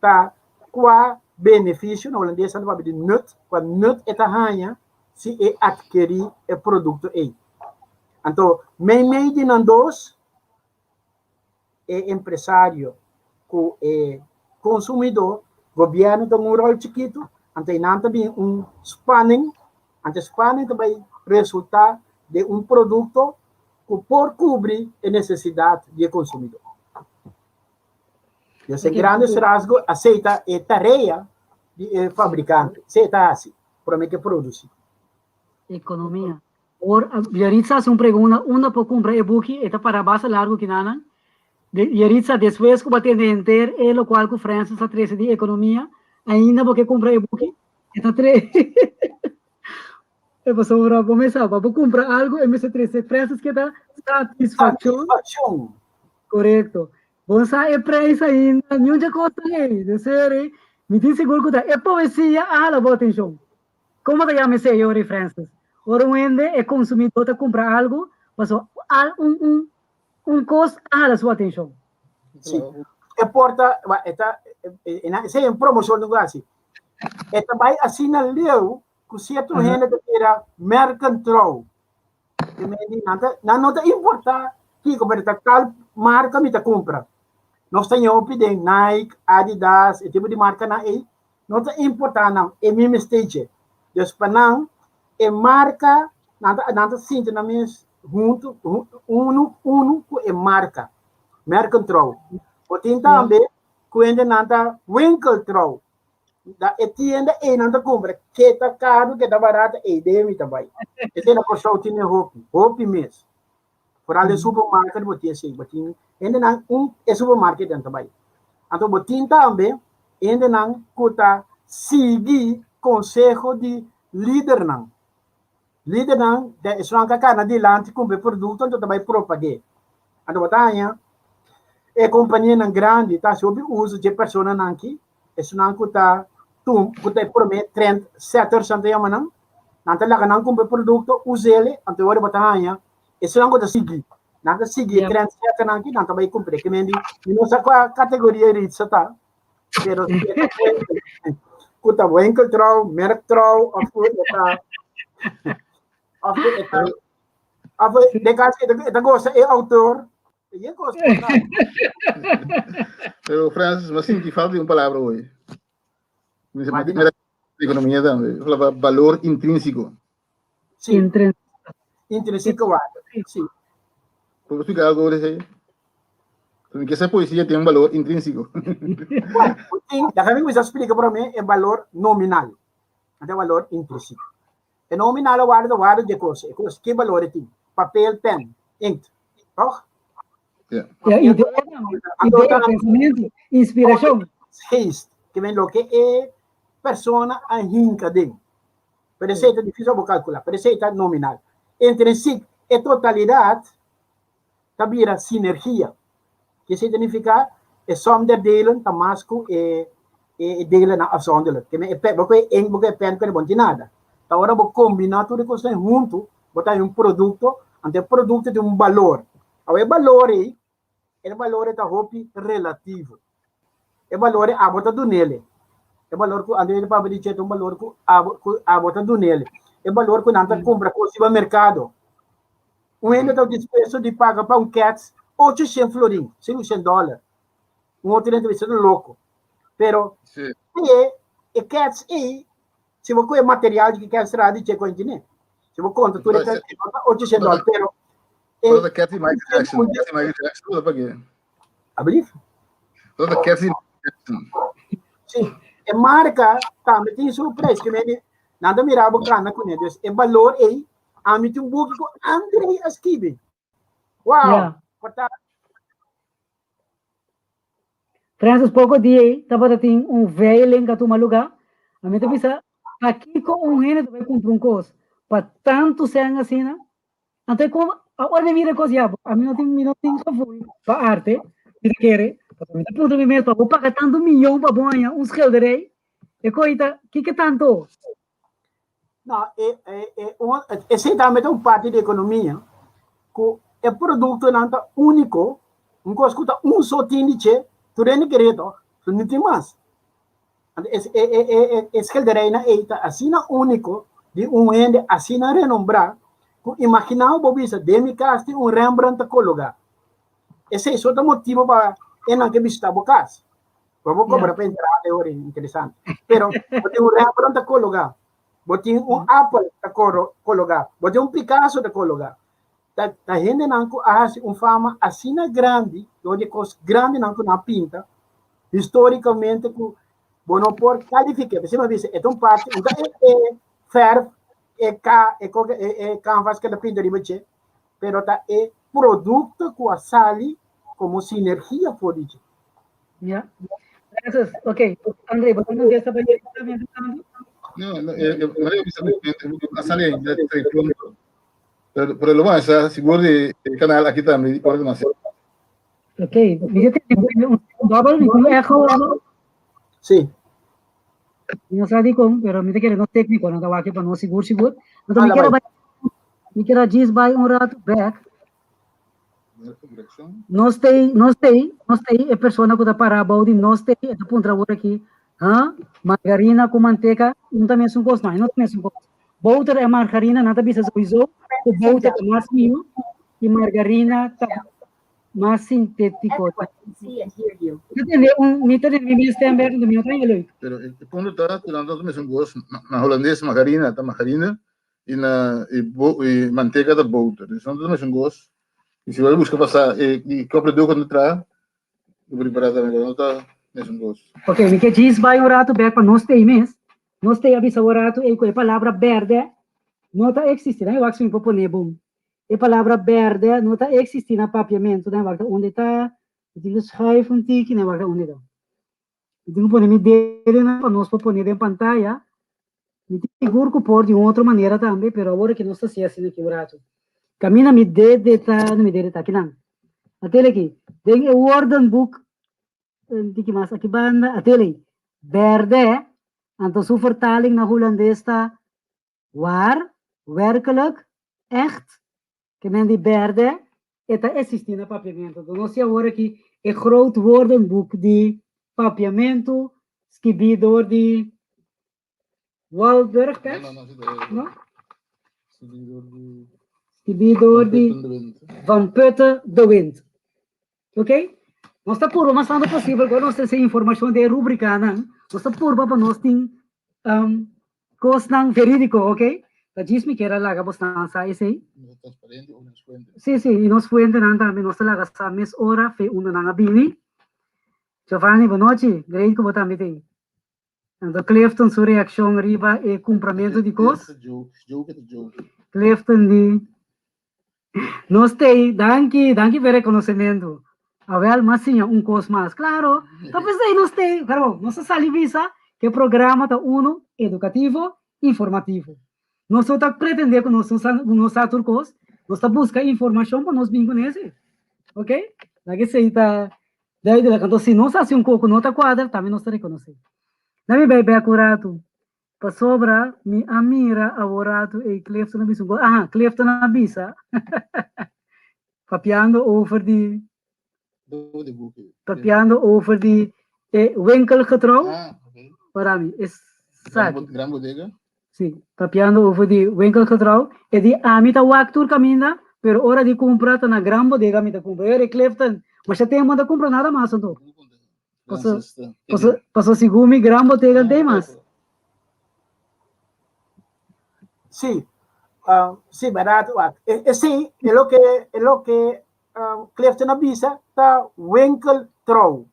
ta kua benefisio, na holandes nan ta papia di nut, kua nut e ta haña si e atkerí e produkto ei. Anto, meimei di nan dos, e empresario ku e konsumidó, gobièrnu ta un ròl chikitu, anto einan ta bin un spanning, anto e spanning ta bai resultá den un produkto ku por kubri e nesesidat di e konsumidó. Des en grandes rasgo asei ta e tarea di e fabrikante, esei e ta hasi promé ku e produsí. Ekonomia. Or, Yaritza haci un pregunta, unda por cumpra e buki? E ta para basta largo kinanan. De, Yaritza, despues cu bo a tende henter e locual cu Francis a trece di economia, ainda bo ke cumpra e buki? E ta tre. E pasobra bo mes sa, pa bo cumpra algo e mester trece, Francis ke ta satisfaccion. Satisfaccion. Corecto. Bo sa e prijs ainda, niun dje cosnan ey. De serie, mi tin sigur cu ta e poesia a hala bo atencion. Como ta yama esei Yori Francis? Ora un hende, e consumidor ta cumpra algo, paso al un un un cos a hala su atencion. Sí. E por ta, e ta, esei un promocion nan cu haci. E ta bai asina leu ku sierto hende ta bira merkentrouw. Ke men di nan ta nan no ta importá kiko pero ta kal marka mi ta kumpra. Nos ta ñopi den Nike, Adidas, e tipo di markanan ei no ta importá nan e mi mester dje. Dus pa nan e marka nan ta nan ta sinti nan mes huntu unu unu ku e marka. Merkentrouw. Bo tin tambe ku hendenan ta winkeltrouw. Da e tienda ei nan ta kumpra ke ta karu ke ta barata ei den mi ta bai. Esei na Kòrsou tin e hopi, hopi mes. Foral den supermarket bo tin esei, bo tin hendenan un e supermarket nan ta bai. Anto bo tin tambe hendenan ku ta sigui konseho di lidernan. Lidernan ta esunnan ka kana dilanti kumpra e produkto anto ta bai propag'é. Anto bo ta haña e kompanianan grandi ta hasi hopi uso dje personanan aki, esunnan ku ta tum ku ta e promé trend setters nan ta yama nan, nan ta laga nan kumpra e produkto, us'el, anto e ora bo ta haña esunnan ku ta sigui, nan ta sigui e trend setternan aki, nan ta bai kumpr'é. Ke men di mi no sa kua kategoria Ritsa ta, pero si e ta ku ta winkeltrouw, merktrouw, of ku e ta of ku e ta of de cas e ta gosta e autor, e gosta. Pero Francis, mas sinti falta de un palabra hoy. Mi se mira economia tambe. Falaba valor intrínseco. Sí. Intrínseco. Intrínseco waarde. Sí. Puedo explicar algo de eso? Porque esa poesía tiene un valor intrínseco. Bueno, déjame comenzar a explicar para mí el valor nominal. El valor intrínseco. E nominal waarde waarde de cosa. E cosa, ¿qué valor tiene? Papel, pen, inkt. Toch? Ja. Ja, idea, idea, pensamiento, inspiración. Geest, que men lo que e persona a hinca den. Pero esei ta difícil bo calcula, pero esei ta nominal. Intrinsiek, e totalidad ta bira sinergia. Ke esei ta nifica? E som der delen ta mas ku e e delennan afzonderlijk. Ke men e pen, bo ku e ink, bo ku e pen, ku e bo no tin nada. Ta ora bo kombina tur e kosnan huntu, bo ta haña un produkto, anto e produkto tin un balor. Awe e balor ei, E balor e ta hopi relativo. E balor e abo ta dunele. E balor ku André de Papa di ta un balor ku abo ku abo ta dunele. E balor ku nan ta kumpra kos riba merkado. Un hende ta dispuesto di paga pa un kets 800 florin, 500 dòler. Un otro hende ta bisa ta loko. Pero e e kets ei, si bo kohe material di ki kets traha di che ku entine. Si bo konta tur e kets, e 800 dòler, pero Pero de Kathy Michael Jackson, Kathy Michael Jackson, dat pakje. Alsjeblieft. Dat de Kathy Michael Jackson. Sí, e marca tambe tin su prijs, que men nan ta mira bo kana kuné. Dus e balor ei, ami tin un buki ku André a skibi. Wow! Ja. Porta Francis, poko dia ei tabata tin un veiling a tuma lugá. Ami ta bisa, pakiko un hende ta bai kumpra un kos pa tantu sèn asina? Anto e kon, ora mi mira e kos, ya, ami no tin, mi no tin gevoel pa arte, mi ta kere, pasobra mi ta puntra mi mes, pa bo paga tantu miyon pa bo haña un schilderij, e koe ta, kiko tantu? No, e, e, e, un, esei tambe ta un parti di ekonomia, ku e produktonan ta úniko, un kos ku ta un so tin di che, tur hende kere tòg, so no tin mas. Anto e, e, e, e, e schilderijnan ei ta asina úniko, di un hende asina renombrá, ku imaginá bo bisa den mi kas tin un Rembrandt ta kologá. Esei so ta motibu pa enan ke bishitá bo kas. Bo bo kobra pa entrada e ora interesante. Pero bo tin un Rembrandt ta kologá, bo tin un Apple ta kologá, bo tin un Picasso ta kologá. Ta, ta hendenan ku a hasi un fama asina grandi dor di e kos grandinan ku nan a pinta histórikamente ku bo no por kalifiká. P'esei mi a bisa e ta un parti, un ta e e fèrf, e ka, e koke, e e kanvas ku ta pinta riba dje, pero ta e produkto ku a sali komo sinergia for di dje. Ja. Francis, ok. André, bo ta contesta pa Jessica mientras tanto? No, no, eh, a sali ainda pronto. Pero, pero lo bueno, está seguro de el canal aquí también, por demasiado. Ok, mi ke tende un double, mi un echo ano. Sí. Mi no sa di kon, pero mi ta kere no técnico, no ta wak pa no sigur sigur. Anto mi kere bai, mi kere djis bai un rato back. Nos tei, nos tei, nos tei, e persona ku ta para abou di nos tei, e ta puntra awor aki. Ha? Margarina ku manteka no ta mesun kos? No, e no ta mesun kos. Boter en margarina nan ta bisa sowieso ku boter ta mas mihó i margarina ta mas sintétiko. Mi ta tende un, mi ta tende mi mes stem bek, mi no ta hende leuk. Pero e punto ta ku nan ta mesun kos. Na holandes margarina ta margarina i na i bo i manteka ta boter. Dus nan ta mesun kos. I si bo buska pa sa e di kua produkto nan ta traha, bo por ripará tambe ku no ta mesun kos. Ok, mi ke djis bai un ratu bek pa nos tei mes. Nos tei a bisa un ratu ei ku e palabra bèrdè no ta eksistí. Dan e wak si mi por pone bon. E palabra bèrdè no ta eksistí na papiamentu. Dan e wak ta unda e ta. Mi tin ku schuif un tiki. Dan e wak ta unda e ta. Mi tin ku pone mi dedenan pa nos por pone den pantaya. Mi tin sigur ku por di un otro manera tambe, pero awor aki nos ta hasi asina aki un ratu. Kaminda mi dede ta, mi dede ta akinan. Atele aki, den e woordenboek, un tiki mas aki banda, atele ei, bèrdè, anto su vertaling na hulandes ta waar, werkelijk, echt, Ke men di berde e ta existi na Papiamentu. Enton nos tin awor aki e Groot Woordenboek di Papiamentu skibi door di Walburg, pers? No? Skibi door di Van Putten de Wind. Ok? Nos ta purba mas tantu posibel ku nos trese informashon den e rubrikanan. Nos ta purba pa nos tin um, kosnan verídiko, ok? Ta djis mi kier a laga bosnan sa esei. Sí, sí, i nos fuentenan tambe nos ta laga sa mes ora fe unda nan a bini. Giovanni, bonochi, great ku bo tambe t'ei. Anto Clifton su reakshon riba e kumpramentu di kos. Clifton di, Nos t'ei, danki, danki pa e rekonosementu. Awel, m'a siña un kos mas. Klaro, ta p'esei nos t'ei. Pero bon, nos ta sali bisa ku e programa ta unu edukativo, informativo. Nos no ta pretendé ku nos no sa tur kos, nos ta buska informashon pa nos bin kuné si. Ok? Laga esei ta duidelijk. Anto si nos hasi un kos ku no ta kuadra, tambe nos ta rekonosé. Laga mi bai bèk un ratu. Pasobra mi a mira awor ratu ei Clifton a bisa un kos. Aha, Clifton a bisa, papiando over di, papiando over di e winkelgetrouw. Ah, ok. Para mi, esaki. Gran bodega. Sí, papiando over di winkelgetrouw. E di ami ta wak tur kaminda, pero ora di kumpra ta na gran bodega mi ta kumpra. Ere Clifton, masha tempu no ta kumpra nada mas anto. Paso, paso, paso segun mi gran bodega no tin mas. Sí, sí, berdad. Wak. E, e sí, e loke, e loke Clifton a bisa ta winkeltrouw.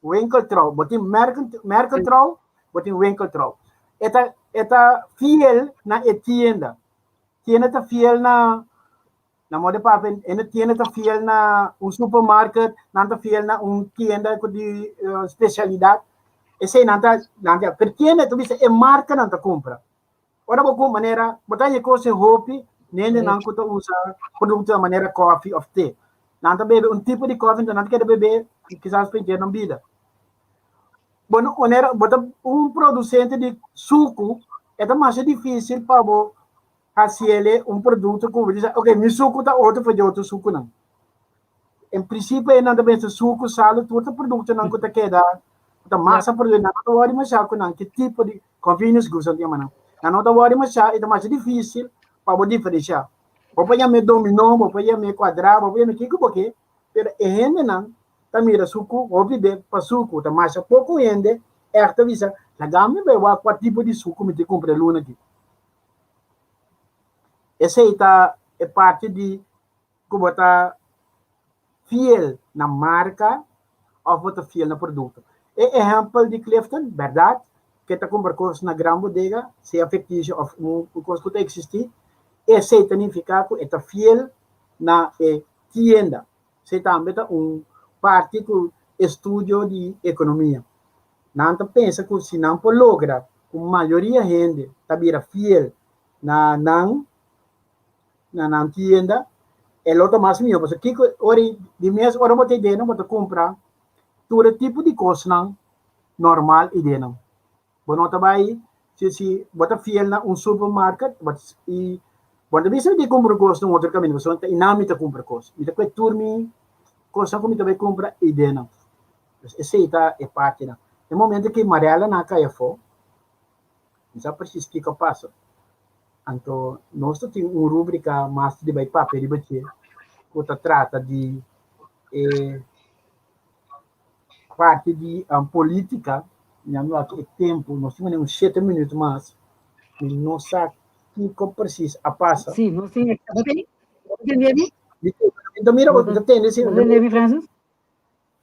Winkeltrouw. Bo tin merken, merkentrouw, bo tin winkeltrouw. E ta, e ta fiel na e tienda. Tienda ta fiel na, na modo papia, e tienda ta fiel na un supermarket, nan ta fiel na un tienda ku di uh, specialidad. Esei nan ta, nan ta, per tienda tu bisa e marca nan ta compra. Ora bo ku manera, bo ta kos hopi, nende nan ku ta usa produkto manera koffie of thee. Nan ta bebe un tipo di koffie, nan ta keda bebe kisas pa henter nan bida. Bueno, manera, bo ta un producente di suku, e ta mas difícil pa bo hasiele un produkto ku bo bisa, ok, mi suku ta otro for di otro sukunan. En prinsipio e nan ta pensa suku, salu, tur ta produktonan ku ta keda, ku ta masa produkto, nan no ta wòri masha ku nan ki tipo di convenience goods nan ta yama nan. Nan no ta wòri masha i ta masha difísil pa bo diferensiá. Bo por yam'é dominó, bo por yam'é kuadrá, bo por yam'é kiko bo ke, pero e hendenan ta mira suku hopi be pa suku. Ta masha poko hende ègt ta bisa, laga mi bai wak kua tipo di suku mi tin kumpra e luna aki. Esei ta e parti di ku bo ta fiel na marka òf bo ta fiel na produkto. E ehèmpel di Clifton, bèrdat, ke ta kumpra kos na gran bodega, sea fiktisio òf un kos ku ta eksistí, esei ta nifiká ku e ta fiel na e tienda. Esei tambe ta un parti ku estudio di ekonomia. Nan ta pensa ku si nan por logra ku mayoria hende ta bira fiel na nan, na nan tienda, e lo ta mas mihó. Pasobra kiko ora di mes ora bo ta idea bo ta kumpra tur e tipo di kosnan normal ideanan. Bo no ta bai si si bo ta fiel na un supermarket bo i bo no ta bisa di kumpra kos na un otro kaminda pasobra ta einan mi ta kumpra kos. Mi ta kue tur mi kosnan ku mi ta bai kumpra ideanan. Esei ta e partinan. E momento ku Mariela na kai afó, no sa presis kiko a pasa. Anto nos ta tin un rúbrika mas di bai papia riba dje ku ta trata di e parti di polítika. Mi a wak e tempu, nos tin un shete minüt mas, mi no sa kiko presis a pasa. Sí, nos tin. Bo ta tende mi? Mi ta mira bo, mi ta tende si. Bo ta tende mi, Francis?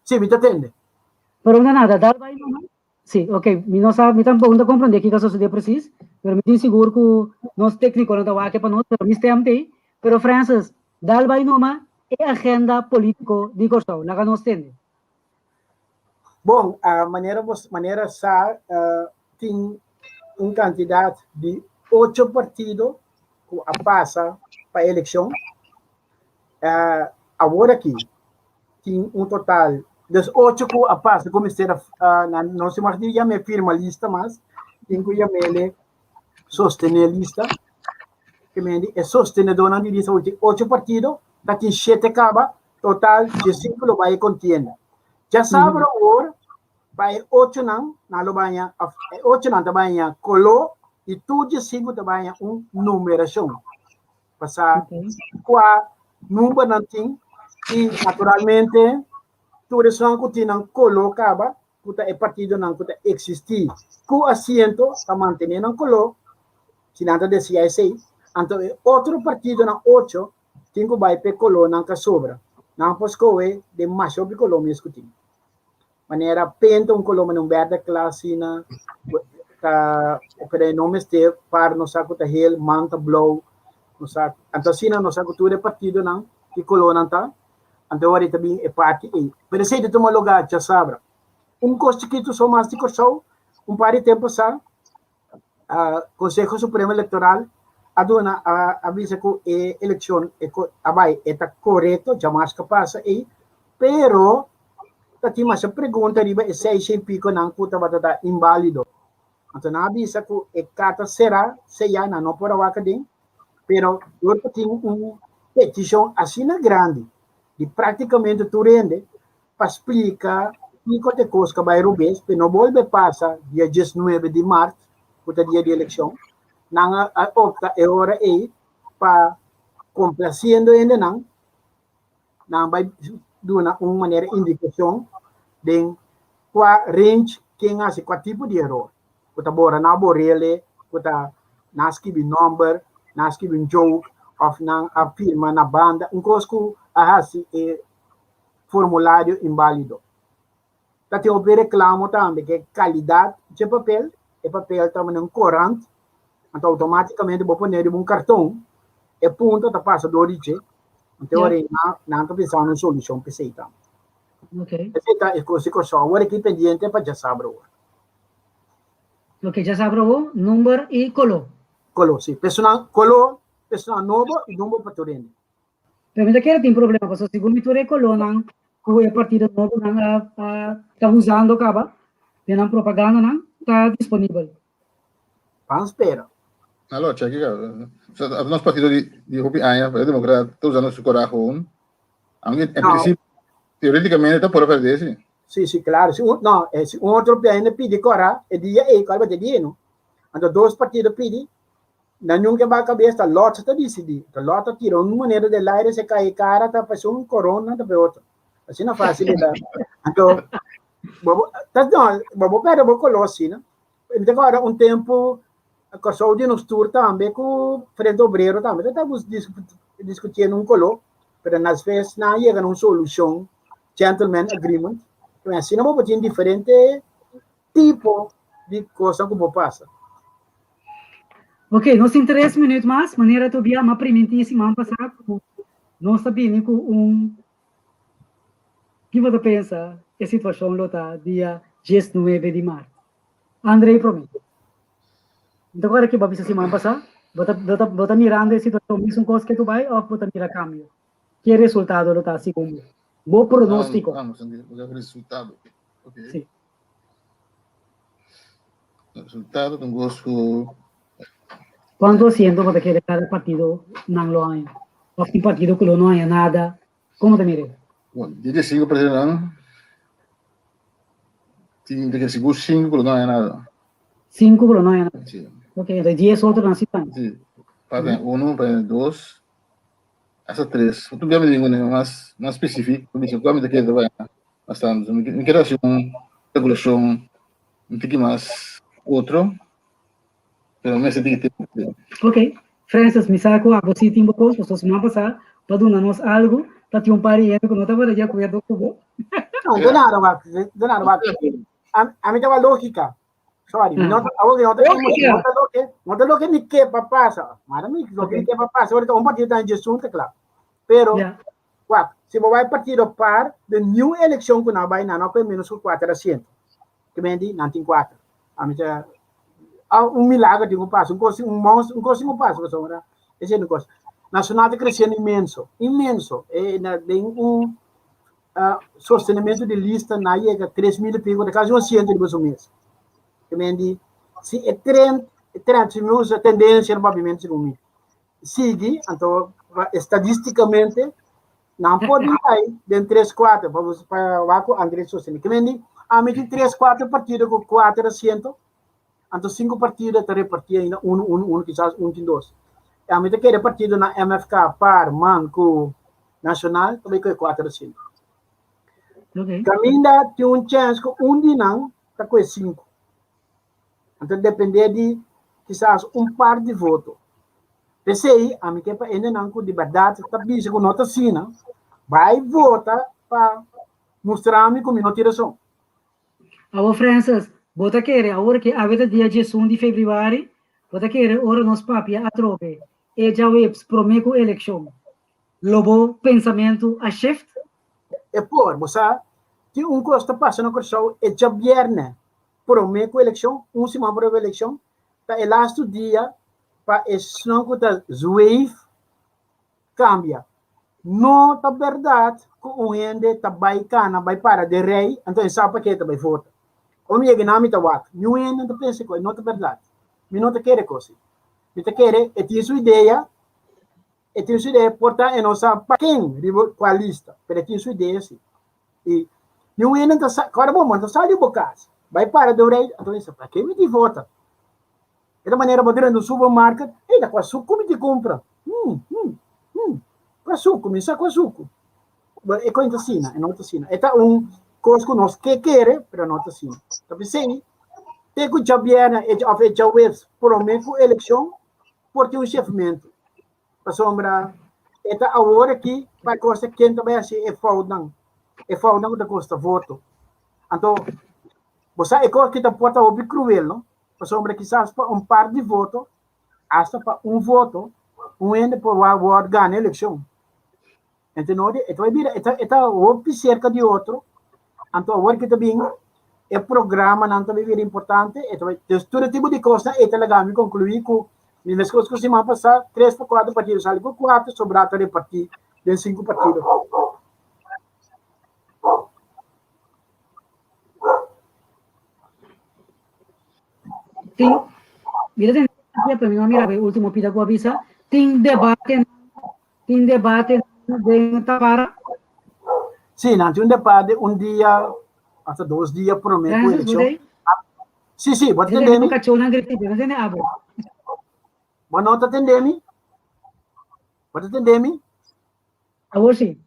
Sí, mi ta tende. Pero no nada, dal bai no. Sí, ok, mi no sa, mi tampoco no ta comprende kiko a sosode precies, pero mi tin sigur ku nos técnico no ta wak pa nos, pero mi stem t'ei. Pero Francis, dal bai numa e agenda político di Kòrsou, laga nos tende. Bon, a manera bos manera sa tin un kantidat di ocho partido ku a pasa pa elekshon. Awor aki tin un total des ocho ku a pasa ku mester a nan no se mag di yam'é firma lista mas, tin ku yam'é sostené lista. Ke mende e sostenedónan di lista tin ocho partido, ta tin shete kaba, total diesinku lo bai e kontienda. Djasabra awor pa e ochonan nan lo baña òf e ochonan ta baña koló i tur diesinku ta baña un numerashon. Pasá kua number nan tin i naturalmente tur esnan ku tin nan koló kaba ku ta e partidonan ku ta eksistí ku asiento ta mantené nan koló si nan ta deseá esei. Anto e otro partidonan ocho tin ku bai p'e kolónan ka sobra. Nan por skohe den masha hopi koló mes ku tin. Manera penta un koló manera un bèrdè kla asina ta pero e no mester par nos sa ku ta hel man ta blou nos sa anto asina nos sa ku tur e partidonan ki kolónan ta anto ora ta bin e parti ei pero esei ta tuma lugá djasabra. Un kos chikitu so mas di Kòrsou un par di tempu pasá Konseho Supremo Elektoral a duna a bisa ku e elekshon a bai e ta korekto djamas ka pasa ei pero ta tin masha pregunta riba e seis shen pikonan ku tabata ta inbálido. Anto nan a bisa ku e karta será seyá nan no por a wak aden pero dor ku tin un petishon asina grandi di praktikamente tur hende pa splika kiko ta e kos ku a bai robes pa e no bolbe pasa dia diesnuebe di mart ku ta dia di elekshon. Nan a opta e ora ei pa komplasiendo hendenan, nan bai duna un manera indikashon den kua range ken hasi kua tipo di eror, ku ta bora nan borele, ku ta nan skibi nòmber, nan skibi un joke òf nan a firma na banda, un kos ku a hasi e formulario inválido. Ta tin hopi reclamo tambe ke calidad dje papel, e papel ta mane un corant, anto automaticamente bo pone riba un carton, e punta ta pasa door di dje, anto ora ei nan ta pensa un solucion p'esei tambe. Esei ta e cos di Corsou. Awor aki pendiente pa djasabra awor. Ok, djasabra awor, number i color. Color, si. Personal, color, personal nobo i number pa tur hende. Pero mi ta kere tin problema pasobra segun mi tur e kolónan ku e partido nobonan a a ta usando kaba den nan propagandanan ta disponibel. Ban spera. Alo, cheki ka. Nos partido di di hopi aña, Partido Democrat, ta usando su korahe hoon. Aunke en prinsipio, teoreticamente ta por perde si. Si, si, claro. Si un, no, si un otro pende pidi kora, e dia ei, kòl bate dia, no? Anto dos partido pidi, Na nunca e ba cabes ta lot ta dicidi. Ta lot ta tira un moneda del aire se cae cara ta parece un corona ta pe otro. Asina facil e ta. Anto bo bo ta no bo bo perde bo color asina. Mi ta acorda un tempo Kòrsou di nos tur tambe ku Frente Obrero tambe ta ta discutiendo un color pero nas ves nan a yega na un solucion gentleman agreement. Asina bo por tin diferente tipo di cosnan cu por pasa. Ok, nos tin tres minuut mas, manera Tobias m'a primintí siman pasá ku nos ta bini ku un Ki bo ta pensa e situashon lo ta dia diesnuebe di mart? Andrei promé. Mi ta kòrda ke bo a bisa siman pasá, bo ta bo ta bo ta mirando e situashon mesun kos ke tu bai òf bo ta mira kambio? Ke resultado lo ta segun bo? Bo pronóstiko. Vamos, vamos, resultado. Ok. Sí. Resultado ta un kos ku. Kuantu asiento bo ta kere kada partido nan lo haña? Òf tin partido ku lo no haña nada? Komo ta mira? Bon, di e sinku partidonan. Tin de sigur 5 ku lo no haña nada. 5 ku lo no haña nada. Sí. Ok, entonces 10 otronan sí tan. Sí. Pa ten uno, pa ten dos, hasta tres. Tu bia mi digo mas mas específico, mi dice, mi te kere trabalhar mas tanto. Mi mi quiero hacer un calculación un tiki mas otro, pero me sentí que Ok. Francis, mi sa ku abo sí tin bo kos, pasobra siman pasá bo a duna nos algu pa tin un par di hende ku no tabata di akuerdo ku bo. No, de nada, wak, de nada, wak. A mi taba lógica. Sorry, mi no ta, awor no ta emotion, no ta loke, no ta loke mi ke pa pasa. Mara mi loke mi ke pa pasa, ahorita un partido ta en Jesús ta kla. Pero, wak, si bo bai partido par, de new eleccion ku nan bai, nan no koe menos ku 4 asiento. Ke men di, nan tin 4. A mi ta, un milagro tin ku pasa, un kos, un monstruo, un kos tin ku pasa, pasobra esei no kos. Nacional ta creciendo inmenso, inmenso. E na den un sostenimiento di lista na yega 3000 y pico, ta casi un asiento riba su mes. Ke men di, si e trend, e trend, si mi usa tendencia na papiamento segun mi, sigui, anto estadisticamente nan por bin kai den tres kuater pa pa wak ku Andrés sostene. Ke men di, ami tin tres kuater partido ku kuater asiento, anto sinku partido ta reparti ainda unu unu unu kisas un tin dos. Ami ta kere partido na MFK, par, man ku Nacional ta bai ku e kuater asiento. Okay. Kaminda tin un chèns ku un di nan ta ku e sinku. Anto depende di kisas un par di voto. P'esei ami ke pa hendenan ku di bèrdat ta bisa ku no ta asina, bai vota pa mustra mi ku mi no tin rason. Awor Francis, bo ta kere awor ke awe ta dia 11 di febrüari, bo ta kere ora nos papia atrobe e djaweps promé ku elekshon, lo bo pensamentu a shift? E por, bo sa, tin un kos ta pasa na Kòrsou e djabièrnè promé ku elekshon, un siman promé ku elekshon, ta e lastu dia pa esnan ku ta zweef kambia. No ta bèrdat ku un hende ta bai kana bai para den rei, anto e sa pak'e ta bai vota. Ora mi yega nan mi ta wak, niun hende no ta pensa ku e no ta bèrdat. Mi no ta kere kos ei. Mi ta kere e tin su idea, e tin su idea, por ta e no sa pa ken riba kua lista, pero e tin su idea si. I niun hende ta sa, kòrda bo, bo no ta sali bo kas, bai para den un rei, anto mi sa, pa ke mi tin vota? E ta manera bo drenta un supermarket, ey, ta kua suku mi tin kumpra? Hmm, hmm, hmm, kua suku? Mi sa kua suku. E kos no ta asina, e no ta asina. E ta un kos ku nos ke kere, pero no ta asina. Ta p'esei, te ku djabièrnè òf e djaweps promé ku elekshon, por tin un shefmentu. Pasobra e ta awor aki pa kosta ken ta bai hasi e foutnan, e foutnan ku ta kosta voto. Anto, bo sa e kos ki ta por ta hopi kruel, no? Pasobra kisas pa un par di voto, asta pa un voto, un hende por wòrdu gana elekshon. Entendé? E ta bai bira, e ta, e ta hopi serka di otro. Anto awor ki ta bin e programanan ta bai bira importante. E ta bai, dus tur e tipo di kosnan e ta laga mi konkluí ku mi meskos ku siman pasá, tres pa kuater partido sali ku kuater, sobrá ta repartí den sinku partido. Tin, mira den, pero mi no a mira e último pida ku a bisa, tin debate Tin debate den Tapara? Sí, nan tin un debate un dia, hasta dos dia promé ku elekshon. Sí, sí, bo ta tende mi? Kachónan grita, bo no tende abo. Bo no ta tende mi? Bo ta tende mi? Awor sí.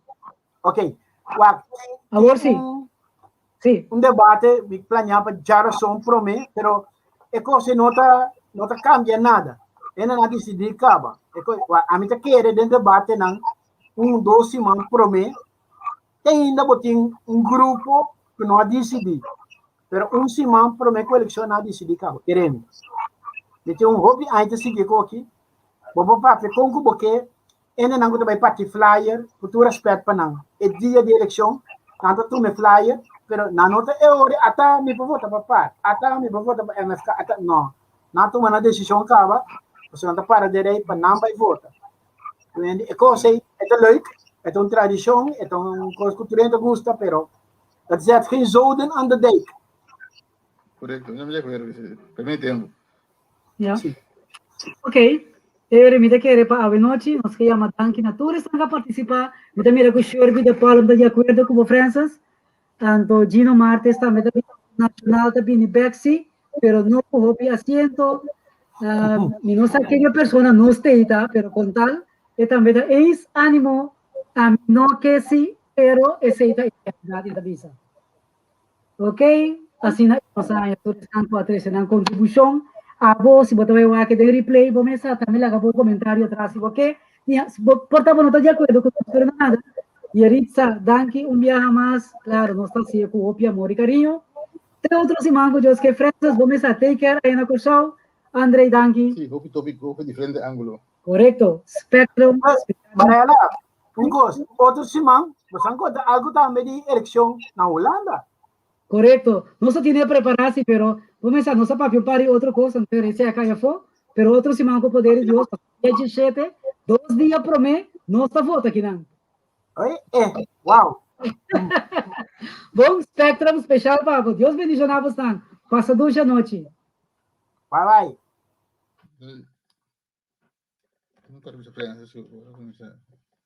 Ok, wak. Awor sí. Sí. Un debate mi planeá pa djarason promé, pero e kos no ta no ta kambia nada. E nan a disidí kaba. E kos, ami ta kere den debatenan un dos siman promé, te ainda bo tin un grupo ku no a disidí. Pero un siman promé ku elekshon nan a disidí kaba. Kere mi. Mi tin un hopi aña ta sigui ku aki. Bo por papia kon ku bo ke, Hendenan ku ta bai parti flyer, ku tur rèspèt pa nan, e dia di elekshon nan ta tuma e flyer, pero nan no ta e ora ata mi por vota pa par, ata mi por vota pa MFK, ata, no. Nan a tuma nan desishon kaba, pasobra nan ta para derei pa nan bai vota. E kos ei, e ta leuk, e ta un tradishon, e ta un kos ku tur hende ta gusta, pero het zet geen zoden aan de dijk. Korekto, mi ta di akuerdo ku esei. Permiti tempu. Ja. Ok. Ere, mi ta kere pa awe nochi, nos ke yama danki na tur esnan ku a partisipá. Mi ta mira ku Sherby de Palm ta di akuerdo ku bo, Francis. Anto Gino Martes tambe ta di akuerdo. Nashonal ta bini bèk sí, pero no ku hopi asiento. Mi no sa ken e persona nos t'ei ta, pero kon tal e tambe ta eens. Ánimo, ami no ke sí, pero esei ta e realidat, e ta bisa. Ok, asina nos a haña tur esnan ku a trese nan kontribushon. Abo, si bo ta bai wak den replay, bo mester tambe laga bo komentario atras si bo ke. Bo por ta bo no ta di akuerdo ku nos, pero nada. Yeritza, danki un biaha mas. Klaro, nos ta hasié ku hopi amor i kariño. Te otro siman ku Dios ke. Francis, bo mester take care aya na Kòrsou. Andrei, danki. Sí, hopi tópiko, hopi diferente ángulo. Korekto. Spectrum. Mariela, un kos, otro siman bo san konta algu tambe di elekshon na Hulanda. Korekto. Nos a tene prepará si, pero bo mester nos a papia un par di otro kos, anto esei a kai afó. Pero otro siman ku poder di Dios, dia diesshete, dos dia promé, nos ta vota kinan. Oye, eh, wow. Bon Spectrum special pa bo. Dios bendiciona bosnan. Pasa dushi anochi. Bye bye. Nunca